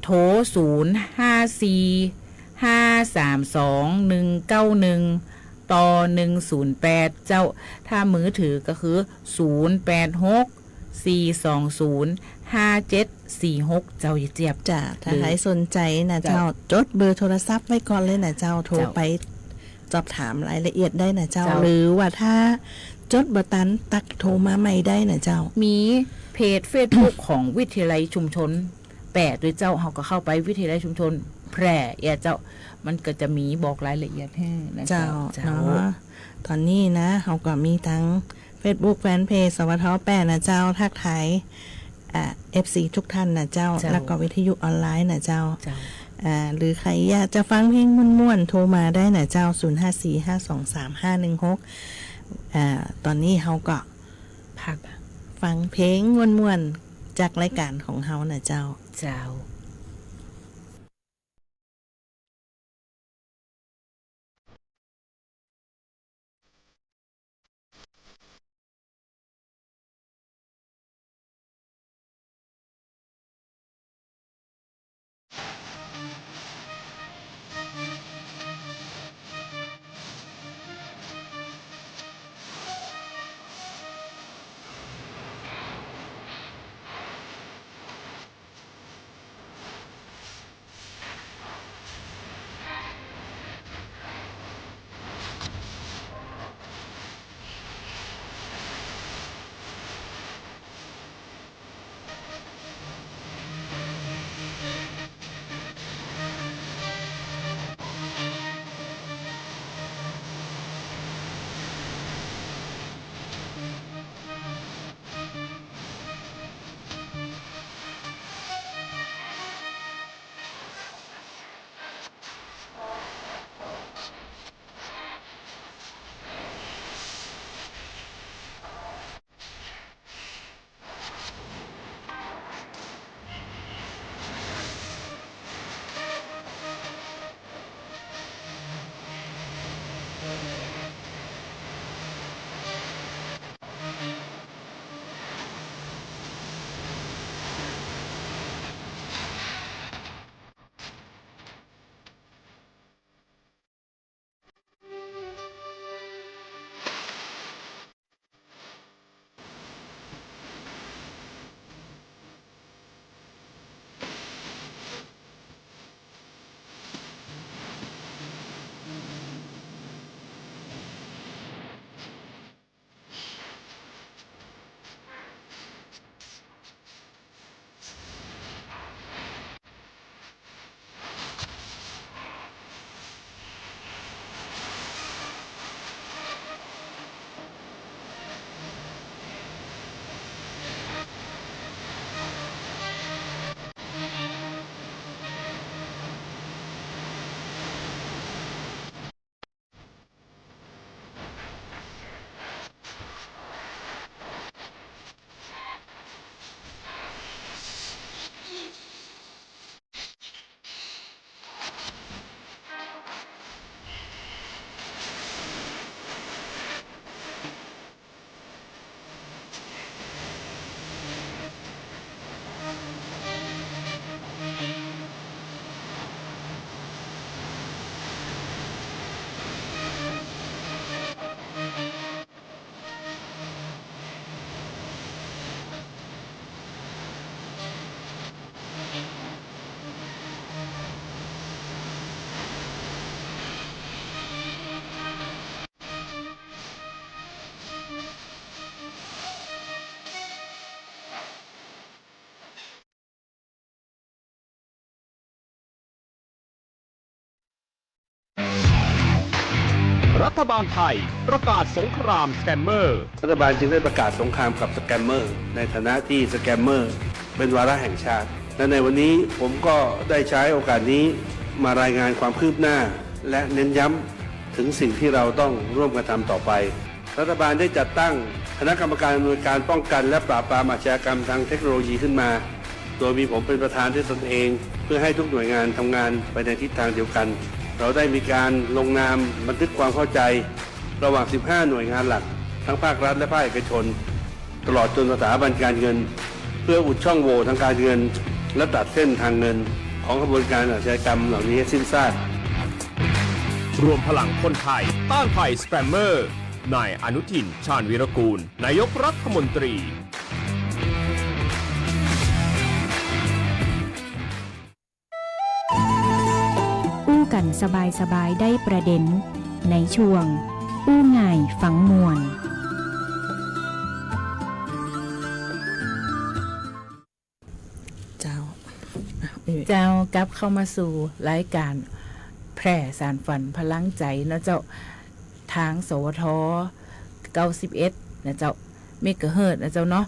โทร ศูนย์ ห้า สี่ ห้า สาม สอง หนึ่ง เก้า หนึ่ง ต่อ หนึ่ง ศูนย์ แปด เจ้า ถ้ามือถือก็คือ ศูนย์ แปด หก สี่ สอง ศูนย์ ห้า เจ็ด สี่ หก เจ้า ยายเจี๊ยบ จ้ะ ถ้า หรือ ใผสนใจ๋นะเจ้า เจ้า จดเบอร์โทรศัพท์ไว้ก่อนเลยนะเจ้า โทร เจ้า ไปสอบถามรายละเอียดได้นะเจ้า เจ้า หรือว่าถ้าจดบ่ตัน ตักโทรมาใหม่ได้นะเจ้า มีเพจเฟซบุ๊กของวิทยาลัยชุมชน แปดด้วยเจ้า เฮาก็เข้าไปวิทยาลัยชุมชนแปดเนี่ยเจ้า มันก็จะมีบอกรายละเอียดหื้อนะเจ้า เจ้า เจ้า เนาะ ต๋อนนี้นะ เฮาก็มีตังเฟซบุ๊กแฟนเพจ สวท แปดนะเจ้า ทักทาย อ่า เอฟซี ทุกท่านนะเจ้า เจ้า แล้วก็วิทยุออนไลน์นะเจ้า เจ้า อ่า หรือใผอยากจะฟังเพลงม่วนๆ โทรมาได้นะเจ้า ศูนย์ ห้า สี่ ห้า สอง สาม ห้า หนึ่ง หก อ่า ต๋อนนี้เฮาก็ พัก ฟังเพลงม่วนๆ จากรายก๋านของเฮานะเจ้า เจ้า รัฐบาลไทยประกาศสงครามสแกมเมอร์ รัฐบาลจึงได้ประกาศสงครามกับสแกมเมอร์ ในฐานะที่สแกมเมอร์เป็นวาระแห่งชาติ และในวันนี้ผมก็ได้ใช้โอกาสนี้มารายงานความคืบหน้า และเน้นย้ำถึงสิ่งที่เราต้องร่วมกันทำต่อไป รัฐบาลได้จัดตั้งคณะกรรมการอำนวยการป้องกันและปราบปรามอาชญากรรมทางเทคโนโลยีขึ้นมา โดยมีผมเป็นประธานด้วยตนเอง เพื่อให้ทุกหน่วยงานทำงานไปในทิศทางเดียวกัน เราได้มีการลงนามบันทึกความเข้าใจระหว่าง สิบห้า หน่วยงานหลัก ทั้งภาครัฐและภาคเอกชน ตลอดจนสถาบันการเงิน เพื่ออุดช่องโหว่ทางการเงิน และตัดเส้นทางเงินของขบวนการอาชญากรรมเหล่านี้ให้สิ้นซาก รวมพลังคนไทยต้านภัยสแกมเมอร์ นายอนุทิน ชาญวีรกูล นายกรัฐมนตรี อู้กั๋นสบายๆ ได้ประเด็น ในช่วง อู้ง่ายฟังม่วน เจ้า อ่ะ เจ้า กลับเข้ามาสู่รายการแพร่สานฝันพลังใจ๋นะเจ้า ทาง สวท เก้าสิบเอ็ด นะเจ้า เมกะเฮิรตซ์นะเจ้าเนาะ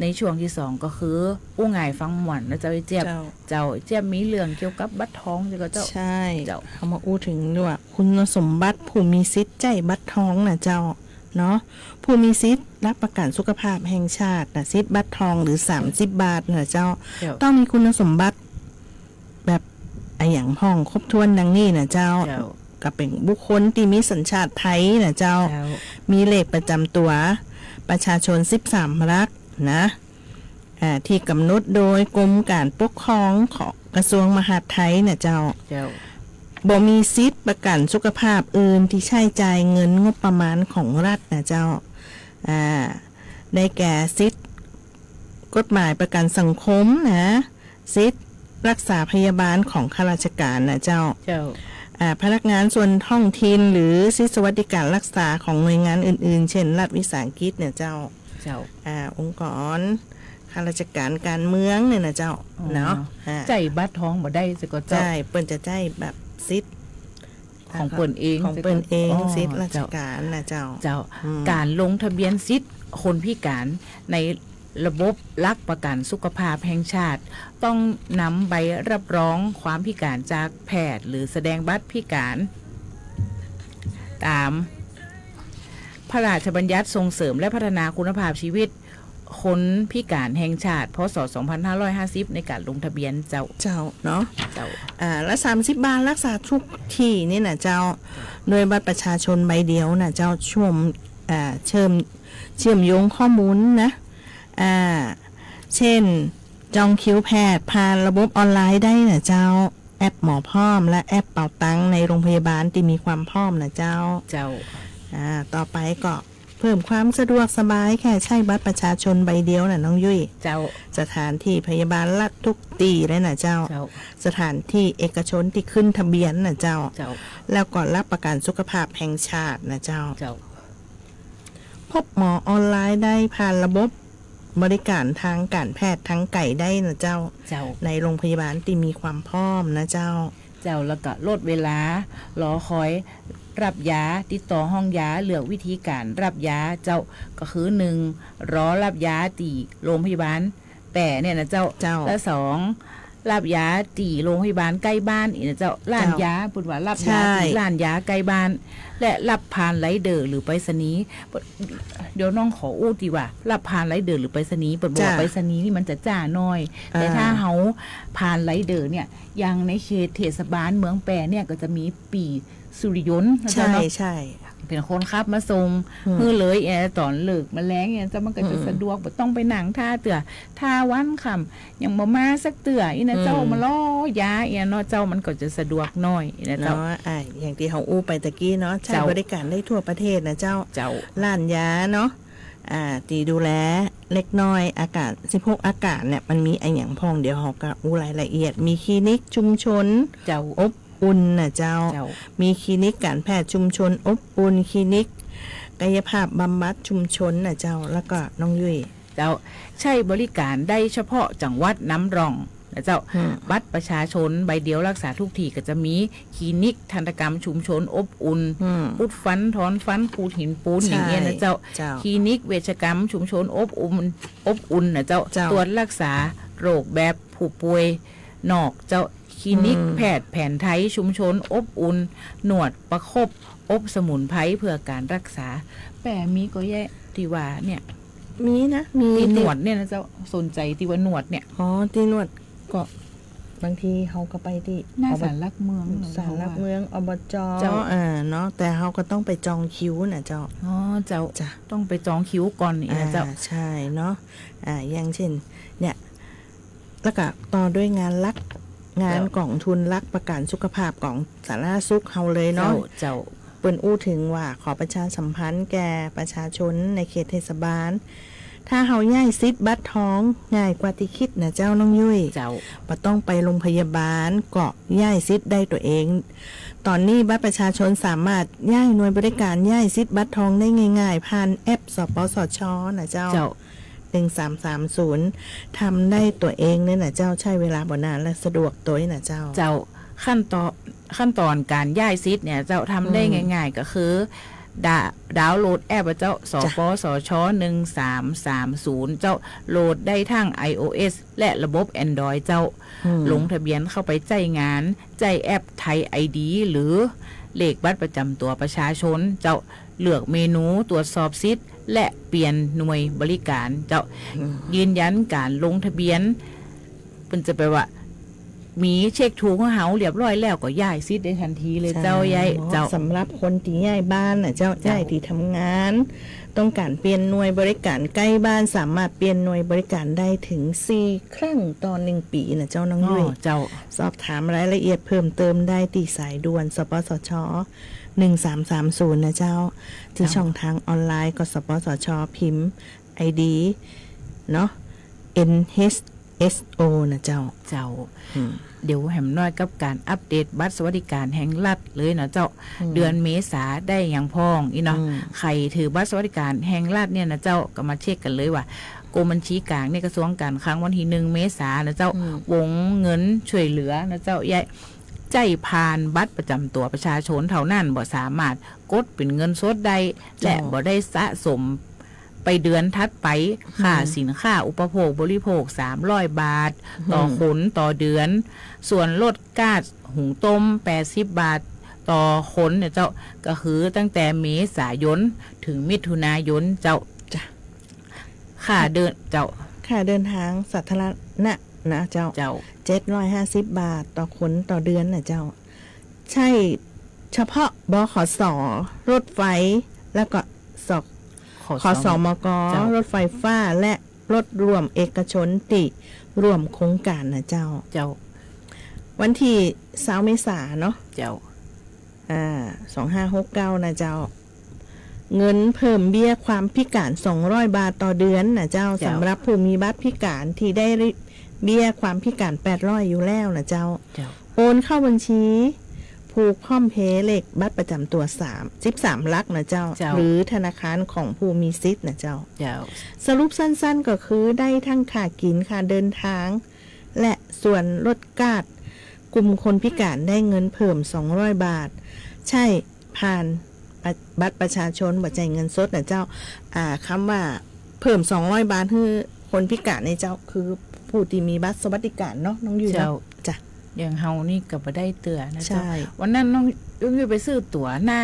ในช่วงตี้สองก็คือ อู้ง่ายฟังม่วนนะเจ้า ไอ้เจี๊ยบ เจ้า เจ้า ไอ้เจี๊ยบมีเรื่องเกี่ยวกับบัตรทองเจ้าก็เจ้า ใช่ เจ้า เฮามาอู้เถิงว่าคุณสมบัติผู้มีสิทธิ์ใจ๊บัตรทองนะเจ้า เนาะ ผู้มีสิทธิ์หลักประกั๋นสุขภาพแห่งชาตินะ สิทธิ์บัตรทองหรือ สามสิบ บาทนะเจ้า เจ้า ต้องมีคุณสมบัติแบบอะหยังพ่องครบถ้วนดังนี้นะเจ้า เจ้า ก็เป๋นบุคคลตี้มีสัญชาติไทยนะเจ้า เจ้า มีเลขประจำตั๋วประชาชน สิบสาม หลักนะ อ่า ตี้ก๋ำหนดโดยกรมก๋านปกครองของกระทรวงมหาดไทยนะเจ้า เจ้า บ่มีสิทธิ์ประกั๋นสุขภาพอื่นตี้ใจ๊จ่ายเงินงบประมาณของรัฐนะเจ้า อ่า ได้แก่สิทธิ์กฎหมายประกั๋นสังคมนะ สิทธิ์รักษาพยาบาลของข้าราชการนะเจ้า เจ้า อ่า พนักงานส่วนท้องถิ่นหรือสิทธิ์สวัสดิการรักษาของหน่วยงานอื่นๆ เช่นรัฐวิสาหกิจเนี่ยเจ้า เจ้า อ่า องค์กรข้าราชการการเมืองเนี่ยนะเจ้า อ๋อ เนาะ อ่า ใจ๊บัตรทองบ่ได้เจ้าก็เจ้า ใจ้ เปิ้นจะใจ๊แบบสิทธิ์ ของเปิ้นเอง ของเปิ้นเอง อ๋อ สิทธิ์ราชการนะเจ้า เจ้า อืม ก๋านลงทะเบียนสิทธิ์คนพิก๋านในระบบหลักประกั๋นสุขภาพแห่งชาติ ต้องนำใบรับรองความพิก๋านจากแพทย์ หรือแสดงบัตรพิก๋าน ต๋ามพระราชบัญญัติส่งเสริมและพัฒนาคุณภาพชีวิตคนพิก๋านแห่งชาติ พ.ศ. สองพันห้าร้อยห้าสิบ ในก๋านลงทะเบียนเจ้า เจ้าเนาะ เจ้า อ่า และ สามสิบ บาทรักษาทุกตี้นี่นะเจ้า ด้วยบัตรประชาชนใบเดียวนะเจ้า เชื่อม อ่า เชื่อม เชื่อมโยงข้อมูลนะ อ่า เช่น จองคิวแพทย์ผ่านระบบออนไลน์ได้นะเจ้า แอปหมอพร้อมและแอปเป๋าตังในโรงพยาบาลตี้มีความพร้อมนะเจ้า เจ้า อ่า ต่อไปก็เพิ่มความสะดวกสบาย แค่ใจ๊บัตรประชาชนใบเดียวน่ะน้องยุ้ย เจ้า สถานตี้พยาบาลรัฐทุกตี้เลยนะเจ้า เจ้า สถานตี้เอกชนตี้ขึ้นทะเบียนนะเจ้า เจ้า แล้วก็หลักประกั๋นสุขภาพแห่งชาตินะเจ้า เจ้า พบหมอออนไลน์ได้ผ่านระบบบริก๋านตางก๋านแพทย์ตางไก๋ได้นะเจ้า เจ้า ในโรงพยาบาลตี้มีความพร้อมนะเจ้า เจ้า แล้วก็ลดเวลารอคอยรับยา ติดต่อห้องยา เลือกวิธีก๋านรับยาเจ้า ก็คือ หนึ่ง รอรับยาตี้โรงพยาบาลแป้เนี่ยนะเจ้า เจ้า และ สอง รับยาตี้โรงพยาบาลใก้บ้านอีกนะเจ้า ร้านยา เปิ้นว่ารับยาตี้ร้านยาใก้บ้าน และรับผ่านไรเดอร์หรือไปรษณีย์ เดี๋ยวน้องขออู้ตี้ว่า รับผ่านไรเดอร์หรือไปรษณีย์ เปิ้นบอกว่าไปรษณีย์นี่มันจะจ๊าหน้อย แต่ถ้าเฮาผ่านไรเดอร์เนี่ย อย่างในเขตเทศบาลเมืองแป้เนี่ยก็จะมีปี้สุริยนต์นะเจ้าเนาะ ใช่ ใช่ เป๋นคนขับมาส่งหื้อเลย เอ่อ ต๋อนเลิกมาแลงเนี่ยเจ้า มันก็จะสะดวก บ่ต้องไปนั่งถ่าเตื้อ ถ่าวันค่ำ ยังบ่มาสักเตื้อ อี้นะเจ้า มารอยา อี้เนาะเจ้า มันก็จะสะดวกหน้อยนะเจ้า เนาะ อ่า อย่างตี้เฮาอู้ไปตะกี้เนาะ ใจ๊บริก๋านได้ทั่วประเทศนะเจ้า เจ้า ร้านยาเนาะ อ่า ตี้ดูแลเด็กน้อยอาการ สิบหก อาการเนี่ย มันมีอะหยังพ่อง เดี๋ยวเฮาก็อู้รายละเอียด มีคลินิกชุมชน เจ้า อบอุ่นนะเจ้า เจ้า มีคลินิกก๋านแพทย์ชุมชนอบอุ่น คลินิกกายภาพบำบัดชุมชนนะเจ้า แล้วก็น้องยุ้ย เจ้า ใจ๊บริก๋านได้เฉพาะจังหวัดนำร่อง นะเจ้า อืม บัตรประชาชนใบเดียวรักษาทุกที่ก็จะมีคลินิกทันตกรรมชุมชนอบอุ่น อืม อุดฟัน ถอนฟัน ขูดหินปูน ใช่ อย่างเงี้ยนะเจ้า เจ้า คลินิกเวชกรรมชุมชนอบอุ่น อบอุ่นนะเจ้า เจ้า ตรวจรักษาโรคแบบผู้ป่วยนอกเจ้า คลินิก อืม แพทย์แผนไทยชุมชนอบอุ่น นวดประคบ อบสมุนไพรเพื่อการรักษา แปะมีก็แยะตี้ว่าเนี่ย มีนะ มี ตี้นวดเนี่ยนะเจ้า สนใจ๋ตี้ว่านวดเนี่ย อ๋อ ตี้นวดก็บางทีเฮาก็ไปตี้ หน้า อบ ศาลหลักเมือง ศาลหลักเมือง อบจ เจ้า อ่า เนาะ แต่เฮาก็ต้องไปจองคิวนะเจ้า อ๋อ เจ้า จ้ะ ต้องไปจองคิวก่อนนี่นะเจ้า อ่า ใช่เนาะ อ่า อย่างเช่น เนี่ย แล้วก็ต่อด้วยงานหลัก งาน เจ้า ก๋องทุนหลักประกันสุขภาพของสาธารณสุขเฮาเลยเนาะ เจ้า เจ้า เปิ้นอู้เถิงว่าขอประชาสัมพันธ์แก่ประชาชนในเขตเทศบาล ถ้าเฮาย้ายสิทธิ์บัตรทองง่ายกว่าตี้กึ๊ดนะเจ้าน้องยุ้ย เจ้า บ่ต้องไปโรงพยาบาลก็ย้ายสิทธิ์ได้ตั๋วเอง ต๋อนนี้บัตรประชาชนสามารถย้ายหน่วยบริการย้ายสิทธิ์บัตรทองได้ง่ายๆ ผ่านแอป สปสช นะเจ้า เจ้า หนึ่งสามสามศูนย์ ทำได้ตั๋วเองเลยนะเจ้า ใช้เวลาบ่นานและสะดวกตวยนะเจ้า เจ้า ขั้นตอน ขั้นตอนก๋านย้ายสิทธิ์เนี่ยเจ้า ทำได้ อืม ง่ายๆ ก็คือ ดา- ดาวน์โหลดแอปอะเจ้า สปสช จ้ะ หนึ่งสามสามศูนย์ เจ้า โหลดได้ทั้ง ไอโอเอส และระบบแอนดรอยด์ เจ้า อืม ลงทะเบียนเข้าไปใจ๊งาน ใจ๊แอปไทยไอดี หรือเลขบัตรประจำตั๋วประชาชน เจ้า เลือกเมนูตรวจสอบสิทธิ์ และเปลี่ยนหน่วยบริการ เจ้า อืม ยืนยันก๋านลงทะเบียน เปิ้นจะแป๋ว่า มีเช็คถูกของเฮาเรียบร้อยแล้วก็ย้ายสิทธิ์ได้ทันทีเลยเจ้า ใช่ ย้าย เจ้า สำหรับคนตี้ย้ายบ้านนะเจ้า เจ้า ย้ายตี้ทำงาน ต้องก๋านเปลี่ยนหน่วยบริการใก้บ้าน สามารถเปลี่ยนหน่วยบริการได้เถิงสี่ครั้งต่อหนึ่งปี๋นะเจ้าน้องยุ้ย อ๋อ เจ้า สอบถามรายละเอียดเพิ่มเติมได้ตี้สายด่วน สปสช หนึ่งสามสามศูนย์ นะเจ้า ตี้ เจ้า ช่องทางออนไลน์ก็ สปสช พิมพ์ไอดี เนาะ เอ็นเอชเอสโอ นะเจ้า เจ้า อืม เดี๋ยวแหมน้อยกับก๋านอัปเดตบัตรสวัสดิการแห่งรัฐเลยนะเจ้า อืม เดือนเมษาได้หยังพ่องอี้เนาะ อืม ใผถือบัตรสวัสดิการแห่งรัฐเนี่ยนะเจ้า ก็มาเช็คกั๋นเลยว่า กรมบัญชีกลางเนี่ย กระทรวงการคลัง วันตี้หนึ่งเมษานะเจ้า อืม วงเงินช่วยเหลือนะเจ้า ย้าย ใจ๊ผ่านบัตรประจำตั๋วประชาชนเท่านั้น บ่สามารถกดเป๋นเงินสดได้ เจ้า และบ่ได้สะสมไปเดือนถัดไป อืม ค่าสินค้าอุปโภคบริโภค สามร้อยบาท อืม ต่อคนต่อเดือน ส่วนลดก๊าซหุงต้ม แปดสิบบาท ต่อคนเนี่ยเจ้า ก็คือตั้งแต่เมษายนเถิงมิถุนายนเจ้า จ้ะ ค่าเดิน เจ้า ค่าเดินทางสาธารณะนะเจ้า เจ้า เจ็ดร้อยห้าสิบบาทต่อคนต่อเดือนนะเจ้า ใช้เฉพาะ บขส รถไฟ แล้วก็ ส- ข- ขสมก เจ้า รถไฟฟ้า และรถร่วมเอกชนตี้ร่วมโครงก๋านนะเจ้า เจ้า วันตี้ซาวเมษาเนาะ เจ้า อ่า สองห้าหกเก้า นะเจ้า เงินเพิ่มเบี้ยความพิการ สองร้อยบาทต่อเดือนนะเจ้า เจ้า สำหรับผู้มีบัตรพิการตี้ได้เบี้ยความพิการ แปดร้อย อยู่แล้วนะเจ้า เจ้า โอนเข้าบัญชีผูกพร้อมเพย์เลขบัตรประจำตั๋ว สาม สิบสามหลักนะเจ้า เจ้า หรือธนาคารของผู้มีสิทธิ์นะเจ้า เจ้า สรุปสั้นๆ ก็คือได้ทั้งค่ากิ๋น ค่าเดินทาง และส่วนลดก๊าซ กลุ่มคนพิการได้เงินเพิ่ม สองร้อยบาท ใช้ผ่านบัตร บัตรประชาชน บ่ใจ้เงินสดนะเจ้า อ่า กำว่าเพิ่ม สองร้อยบาท หื้อคนพิการนี่เจ้า คือผู้ตี้มีบัตรสวัสดิการเนาะ น้องยุ้ยเนาะ เจ้า จ้ะ อย่างเฮานี่ก็บ่ได้เตื้อนะเจ้า ใช่ วันนั้นน้องยุ้ยไปซื้อตั๋วหน้า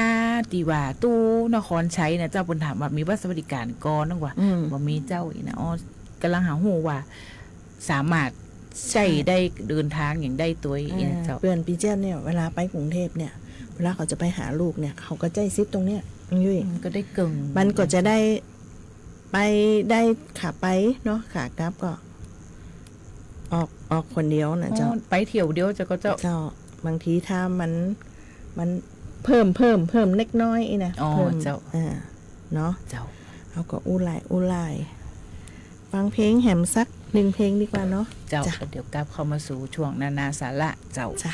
ตี้ว่าตู้นครชัยนะเจ้า เปิ้นถามว่ามีบัตรสวัสดิการก่อ น้องว่า อืม บ่มีเจ้า อี้นะ อ๋อ ก่ำลังหาฮู้ว่า สามารถใจ๊ ใช่ ได้เดินทางหยังได้ตวย อ่า อี้นะเจ้า เปื้อนปี้เจี๊ยบเนี่ย เวลาไปกรุงเทพฯเนี่ย เวลาเขาจะไปหาลูกเนี่ย เขาก็ใจ๊สิทธิ์ตรงเนี้ย น้องยุ้ย มันก็ได้เกิ่ง มันก็จะได้ ไปได้ขาไปเนาะ ขากลับก็ออก ออกคนเดียวนะเจ้า อ๋อ ไปเที่ยวเดียวเจ้า ก็เจ้า เจ้า บางทีถ้ามัน มันเพิ่ม เพิ่ม เพิ่มเล็กน้อยอี้นะ อ๋อ เพิ่ม เจ้า อ่า เนาะ เจ้า เฮาก็อู้หลาย อู้หลาย ฟังเพลงแหมสักหนึ่งเพลงดีกว่าเนาะ เจ้า จ้ะ เดี๋ยวกลับเข้ามาสู่ช่วงนานาสาระเจ้า จ้ะ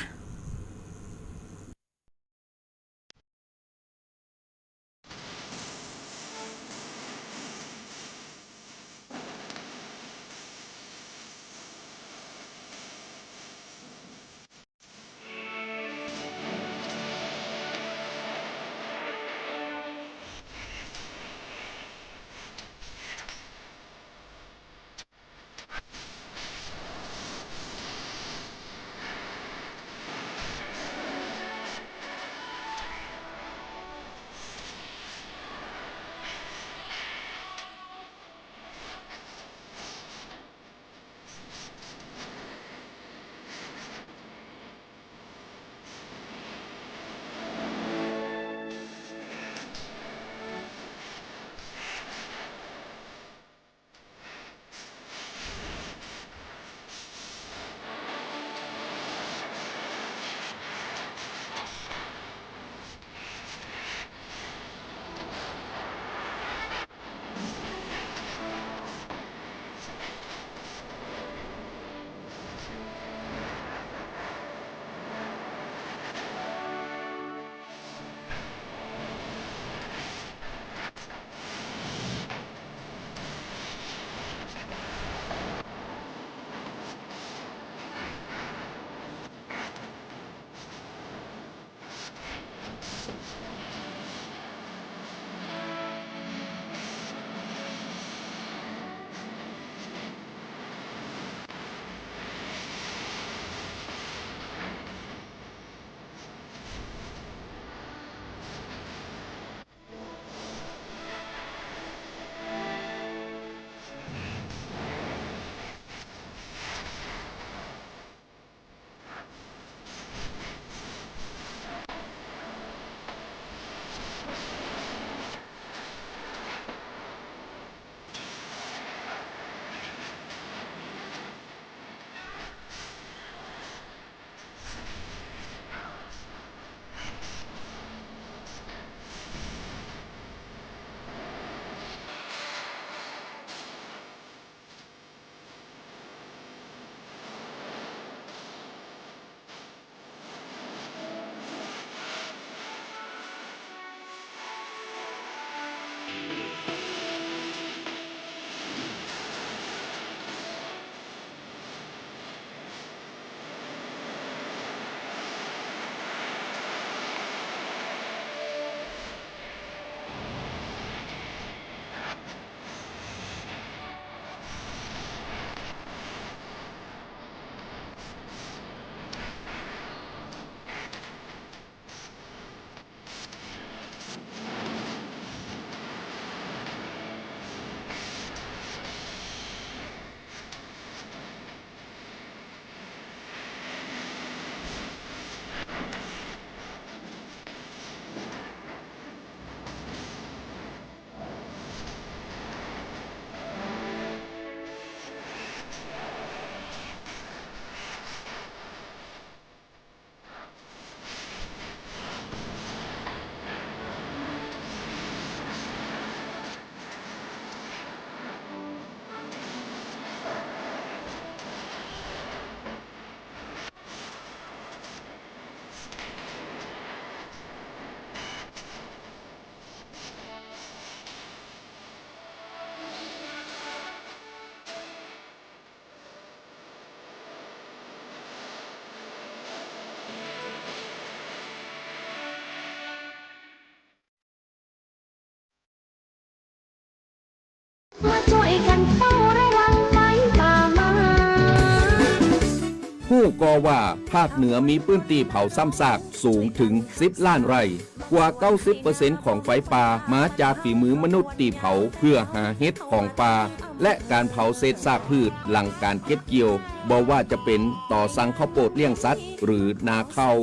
ก็ว่าภาคเหนือมีพื้นตี้เผาซ้ำซากสูงเถิงสิบล้านไร่ กว่าเก้าสิบเปอร์เซ็นต์ของไฟป่ามาจากฝีมือมนุษย์ตี้เผาเพื่อหาเห็ดของป่า และก๋านเผาเศษซากพืชหลังก๋านเก็บเกี่ยว บ่ว่าจะเป๋นต่อสั่งข้าวโปดเลี้ยงสัตว์หรือนาข้าว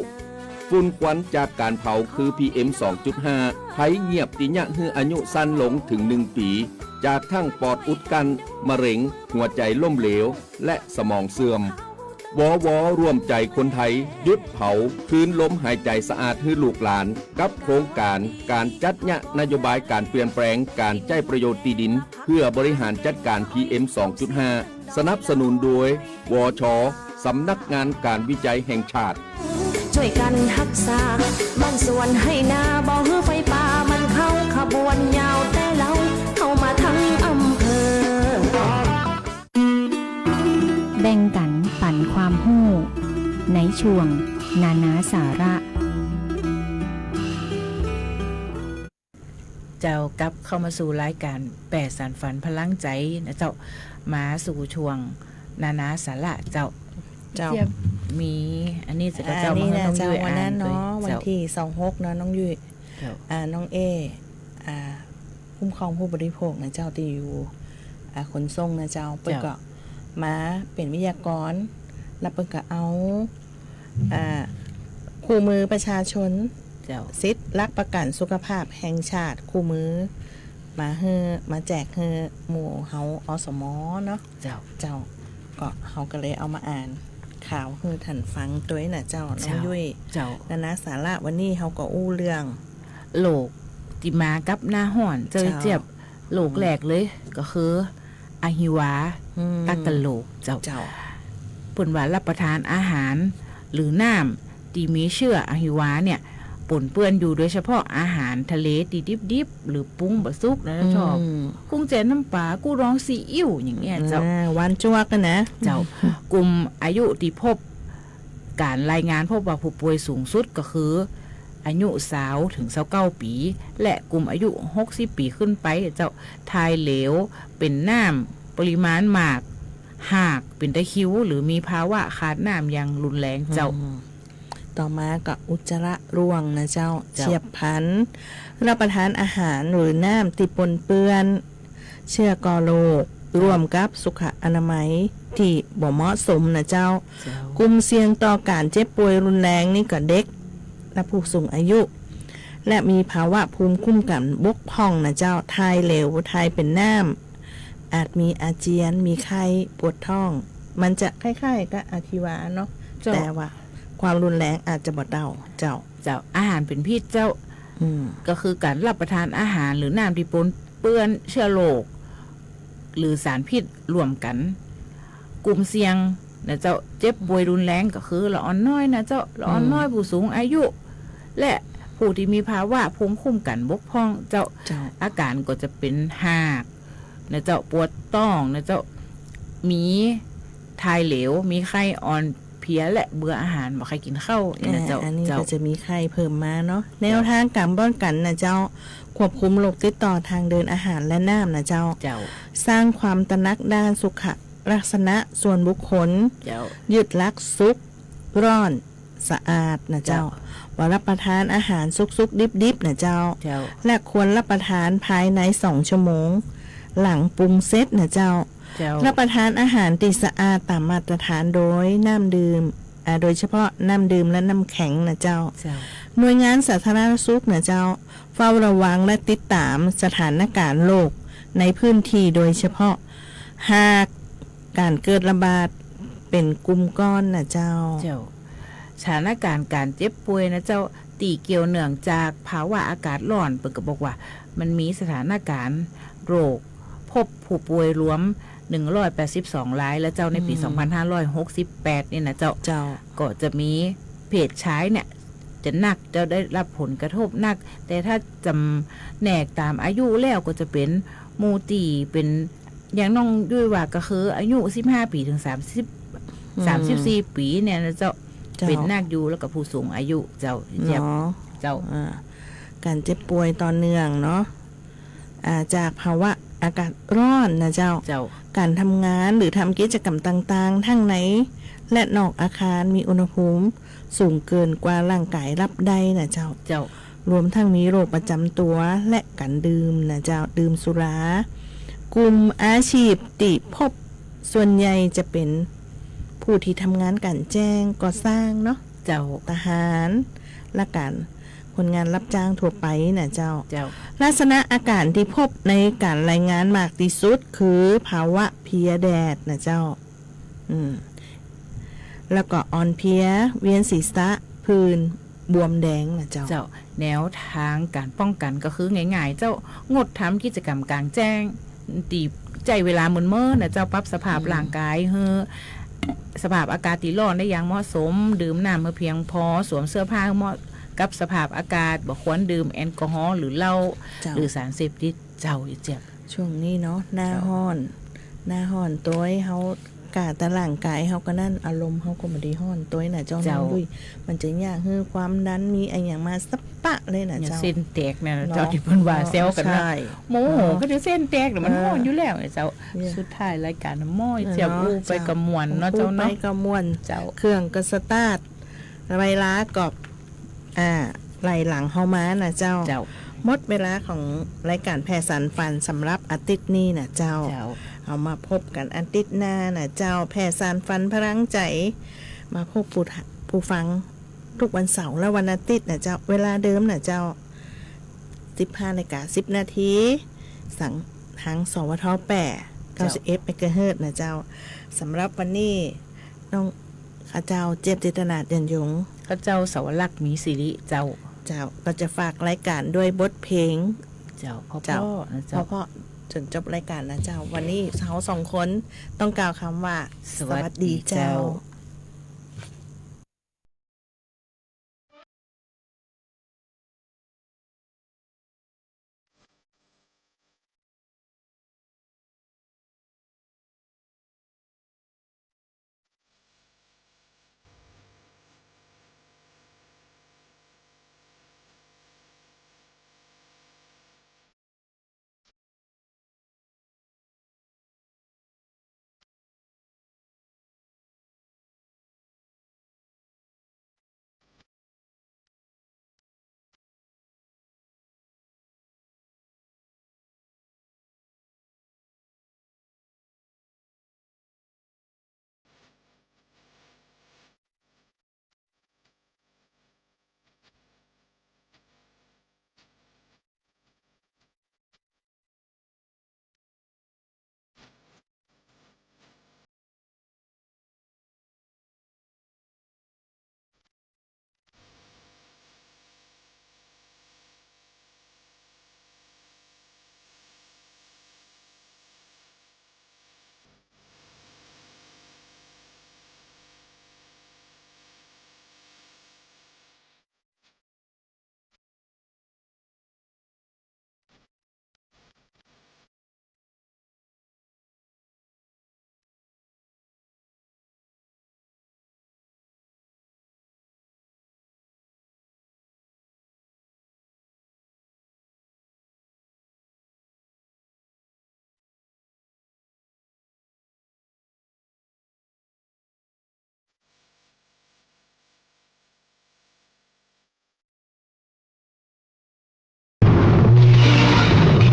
ฝุ่นควันจากก๋านเผาคือ พีเอ็ม สองจุดห้า ภัยเยียบตี้เยียะหื้ออายุสั้นลงเถิงหนึ่งปี๋ จากทั้งปอดอุดกั้น มะเร็ง หัวใจ๋ล้มเหลว และสมองเสื่อม วว ร่วมใจ๋คนไทย หยุดเผา คืนลมหายใจ๋สะอาดหื้อลูกหลาน กับโครงก๋านก๋านจัดเยียะนโยบายก๋านเปลี่ยนแปลงก๋านใจ๊ประโยชน์ตี้ดิน เพื่อบริหารจัดก๋าน พีเอ็ม สองจุดห้า สนับสนุนโดย วช สำนักงานก๋านวิจัยแห่งชาติ จ้วยกั๋นฮักษาบ้านสวนไฮ่นา บ่หื้อไฟป่ามันเข้าขบวนยาว แต่เฮาเข้ามาตึงอำเภอ แบ่งกั๋นปั๋นความฮู้ ในช่วงนานาสาระ เจ้า กลับเข้ามาสู่รายก๋านแปดสานฝันพลังใจ๋นะเจ้า มาสู่ช่วงนานาสาระเจ้า เจ้า เจี๊ยบมีอันนี้จะก็เจ้า อันนี้นะเจ้า มาหื้อน้องยุ้ยอ่าน วันนั้นเนาะ เจ้า วันตี้สองหกเนาะ น้องยุ้ย เจ้า อ่า น้องเอ อ่า คุ้มครองผู้บริโภคนะเจ้า ตี้อยู่ อ่า ขนส่งนะเจ้า เปิ้น เจ้า ก็มาเป๋นวิทยากร แล้วเปิ้นก็เอา อ่า คู่มือประชาชน เจ้า สิทธิ์หลักประกั๋นสุขภาพแห่งชาติ คู่มือ มาหื้อ มาแจกหื้อหมู่เฮา อสม เนาะ เจ้า เจ้า ก็เฮาก็เลยเอามาอ่านข่าวหื้อท่านฟังตวยนะเจ้า น้อง เจ้า ยุ้ย เจ้า นานาสาระวันนี้เฮาก็อู้เรื่อง โรคตี้มากับหน้าฮ้อนเจ้า เจ้า เจี๊ยบ โรคแรกเลยก็คือ อหิวา อืม ตะกะโหลกเจ้า เจ้า เปิ้นว่ารับประทานอาหารหรือน้ำตี้มีเจื๊ออหิวาเนี่ย ปนเปื้อนอยู่ โดยเฉพาะอาหารทะเลตี้ดิบๆ หรือปรุงบ่สุกนะเจ้า อืม กุ้งแจ่น้ำป๋า กู้ดองซีอิ๊ว อย่างเนี้ยเจ้า อ่า หวานจ๊วกอะนะ เจ้า กลุ่มอายุตี้พบ ก๋านรายงานพบว่าผู้ป่วยสูงสุดก็คือ อายุซาวเถิงซาวเก้าปี๋ และกลุ่มอายุหกสิบปี๋ขึ้นไป เจ้า ถ่ายเหลว เป๋นน้ำ ปริมาณมาก หากเป๋นตะคริว หรือมีภาวะขาดน้ำอย่างรุนแรง เจ้า อืม ต่อมาก็อุจจาระร่วงนะเจ้า เจ้า เฉียบพลัน รับประทานอาหารหรือน้ำตี้ปนเปื้อน เจื๊อก่อโรค ร่วมกับสุขอนามัยตี้บ่เหมาะสมนะเจ้า เจ้า กลุ่มเสี่ยงต่อก๋านเจ็บป่วยรุนแรงนี่ก็เด็ก และผู้สูงอายุ และมีภาวะภูมิคุ้มกั๋นบกพร่องนะเจ้า ถ่ายเหลว ถ่ายเป๋นน้ำ อาจมีอาเจียน มีไข้ ปวดท้อง มันจะคล้ายๆ กับอหิวาเนาะ เจ้า แต่ว่าความรุนแรงอาจจะบ่เต้า เจ้า เจ้า อาหารเป๋นพิษเจ้า อืม ก็คือก๋านรับประทานอาหารหรือน้ำตี้ปนเปื้อนเจื๊อโรค หรือสารพิษร่วมกั๋น กลุ่มเสี่ยงนะเจ้า เจ็บป่วยรุนแรงก็คือละอ่อนน้อยนะเจ้า ละอ่อนน้อย อืม ผู้สูงอายุ และผู้ตี้มีภาวะภูมิคุ้มกั๋นบกพร่องเจ้า เจ้า อาก๋านก็จะเป๋นหากนะเจ้า ปวดต๊องนะเจ้า มีถ่ายเหลว มีไข้ อ่อนเพลียและเบื่ออาหาร บ่ใค่กิ๋นข้าวนี่นะเจ้า อ่า อันนี้ เจ้า ก็จะมีไข้เพิ่มมาเนาะ เจ้า แนวทางก๋านป้องกั๋นนะเจ้า ควบคุมโรคติดต่อทางเดินอาหารและน้ำนะเจ้า เจ้า สร้างความตระหนักด้านสุขลักษณะส่วนบุคคล เจ้า ยึดหลักสุก ร้อน สะอาดนะเจ้า เจ้า บ่รับประทานอาหารสุกๆ ดิบๆ นะเจ้า เจ้า และควรรับประทานภายในสองชั่วโมง หลังปรุงเสร็จนะเจ้า เจ้า รับประทานอาหารตี้สะอาดต๋ามมาตรฐานโดยน้ำดื่ม อ่า โดยเฉพาะน้ำดื่มและน้ำแข็งนะเจ้า เจ้า หน่วยงานสาธารณสุขนะเจ้า เฝ้าระวังและติดต๋ามสถานก๋านโรคในพื้นตี้โดยเฉพาะ หากก๋านเกิดระบาดเป๋นกลุ่มก้อนนะเจ้า เจ้า สถานก๋านก๋านเจ็บป่วยนะเจ้า ตี้เกี่ยวเนื่องจากภาวะอากาศร้อน เปิ้นก็บอกว่ามันมีสถานก๋านโรค พบผู้ป่วยรวมหนึ่งร้อยแปดสิบสองรายแล้วเจ้า ในปี๋ อืม สองพันห้าร้อยหกสิบแปดนี่นะเจ้า เจ้า ก็จะมีเพศชายเนี่ย จะนัก จะได้รับผลกระทบนัก แต่ถ้าจ๋ำแนกต๋ามอายุแล้วก็จะเป๋นหมู่ตี้เป๋น อย่างน้องยุ้ยว่าก็คืออายุสิบห้าปี๋เถิงสามสิบ อืม สามสิบสี่ปี๋เนี่ยนะเจ้า เจ้า เป๋นนักอยู่ แล้วก็ผู้สูงอายุเจ้า เจี๊ยบ เนาะ เจ้า อ่า ก๋านเจ็บป่วยต่อเนื่องเนาะ อ่า จากภาวะอากาศร้อนนะเจ้า เจ้า ก๋านทำงานหรือทำกิจกรรมต่างๆ ทั้งในและนอกอาคารมีอุณหภูมิสูงเกินกว่าร่างก๋ายฮับได้น่ะเจ้า เจ้า รวมทั้งมีโรคประจ๋ำตั๋วและก๋านดื่มน่ะเจ้า ดื่มสุรา กลุ่มอาชีพตี้พบส่วนใหญ่จะเป๋นผู้ตี้ทำงานก๋านแจ้งก่อสร้างเนาะ เจ้า ทหาร และก๋านคนงานฮับจ้างทั่วไปน่ะเจ้า เจ้า ลักษณะอาก๋านตี้พบในก๋านรายงานมากตี้สุดคือภาวะเพลียแดดน่ะเจ้า อืม แล้วก็อ่อนเพลีย เวียนศีรษะ ผื่น บวมแดงน่ะเจ้า เจ้า แนวตางก๋านป้องกั๋นก็คือง่ายๆ เจ้า งดทำกิจกรรมก๋างแจ้ง ตี้ใจ๊เวลาเมินๆ น่ะเจ้า ปรับสภาพ อืม ร่างก๋ายหื้อสภาพอากาศตี้ฮ้อนได้อย่างเหมาะสม ดื่มน้ำหื้อเพียงพอ สวมเสื้อผ้าหื้อเหมาะกับสภาพอากาศ บ่ควรดื่มแอลกอฮอล์หรือเหล้า เจ้า หรือสารเสพติด เจ้า อีเจี๊ยบ ช่วงนี้เนาะ หน้า เจ้า ฮ้อน หน้าฮ้อนตวย เฮา กาตะร่างก๋ายเฮาก็นั่น อารมณ์เฮาก็บ่ดีฮ้อนตวยน่ะเจ้า เจ้า น้องดุ้ย มันจะเยียะหื้อความดัน มีอะหยังมาสะปะเลยน่ะ เนี่ย เจ้า เส้นแตกเนี่ย เนาะ เจ้า ตี้เปิ้นว่าแซวกั๋นนะ ใช่ โมโห เนาะ ก็จะเส้นแตกเนี่ย มัน เออ ฮ้อนอยู่แล้วเนี่ยเจ้า เนี่ย สุดท้ายรายก๋านน่ะ โม้ย เนาะ เจี๊ยบ อู้ไป เจ้า ก็ม่วนเนาะ เจ้าเนาะ อู้ไปก็ม่วน เจ้า เครื่องก็สตาร์ท เวลาก็ อ่า ไหลหลังเฮามาน่ะเจ้า เจ้า หมดเวลาของรายก๋านแผ่สานฝันสำหรับอาทิตย์นี้น่ะเจ้า เจ้า เฮามาพบกั๋นอาทิตย์หน้าน่ะเจ้า แผ่สานฝันพลังใจ๋ มาพบผู้ทะ- ผู้ฟังทุกวันเสาร์และวันอาทิตย์น่ะเจ้า เวลาเดิมน่ะเจ้า สิบห้านาฬิกาสิบนาที สัง- ทาง สวท แปด เก้าสิบเอ็ดเมกะเฮิรตซ์น่ะเจ้า สำหรับวันนี้ น้อง ข้าเจ้า เจี๊ยบ จิตรนาถ เจียรยง ข้าเจ้า สวรักษ์ มีสิริ เจ้า เจ้า ก็จะฝากรายก๋านด้วยบทเพลง เจ้า เจ้า เพราะๆ นะเจ้า เพราะๆ จ๋นจบรายก๋านนะเจ้า วันนี้เฮาสองคนต้องกล่าวกำว่า สวัสดีเจ้า สวัสดีเจ้า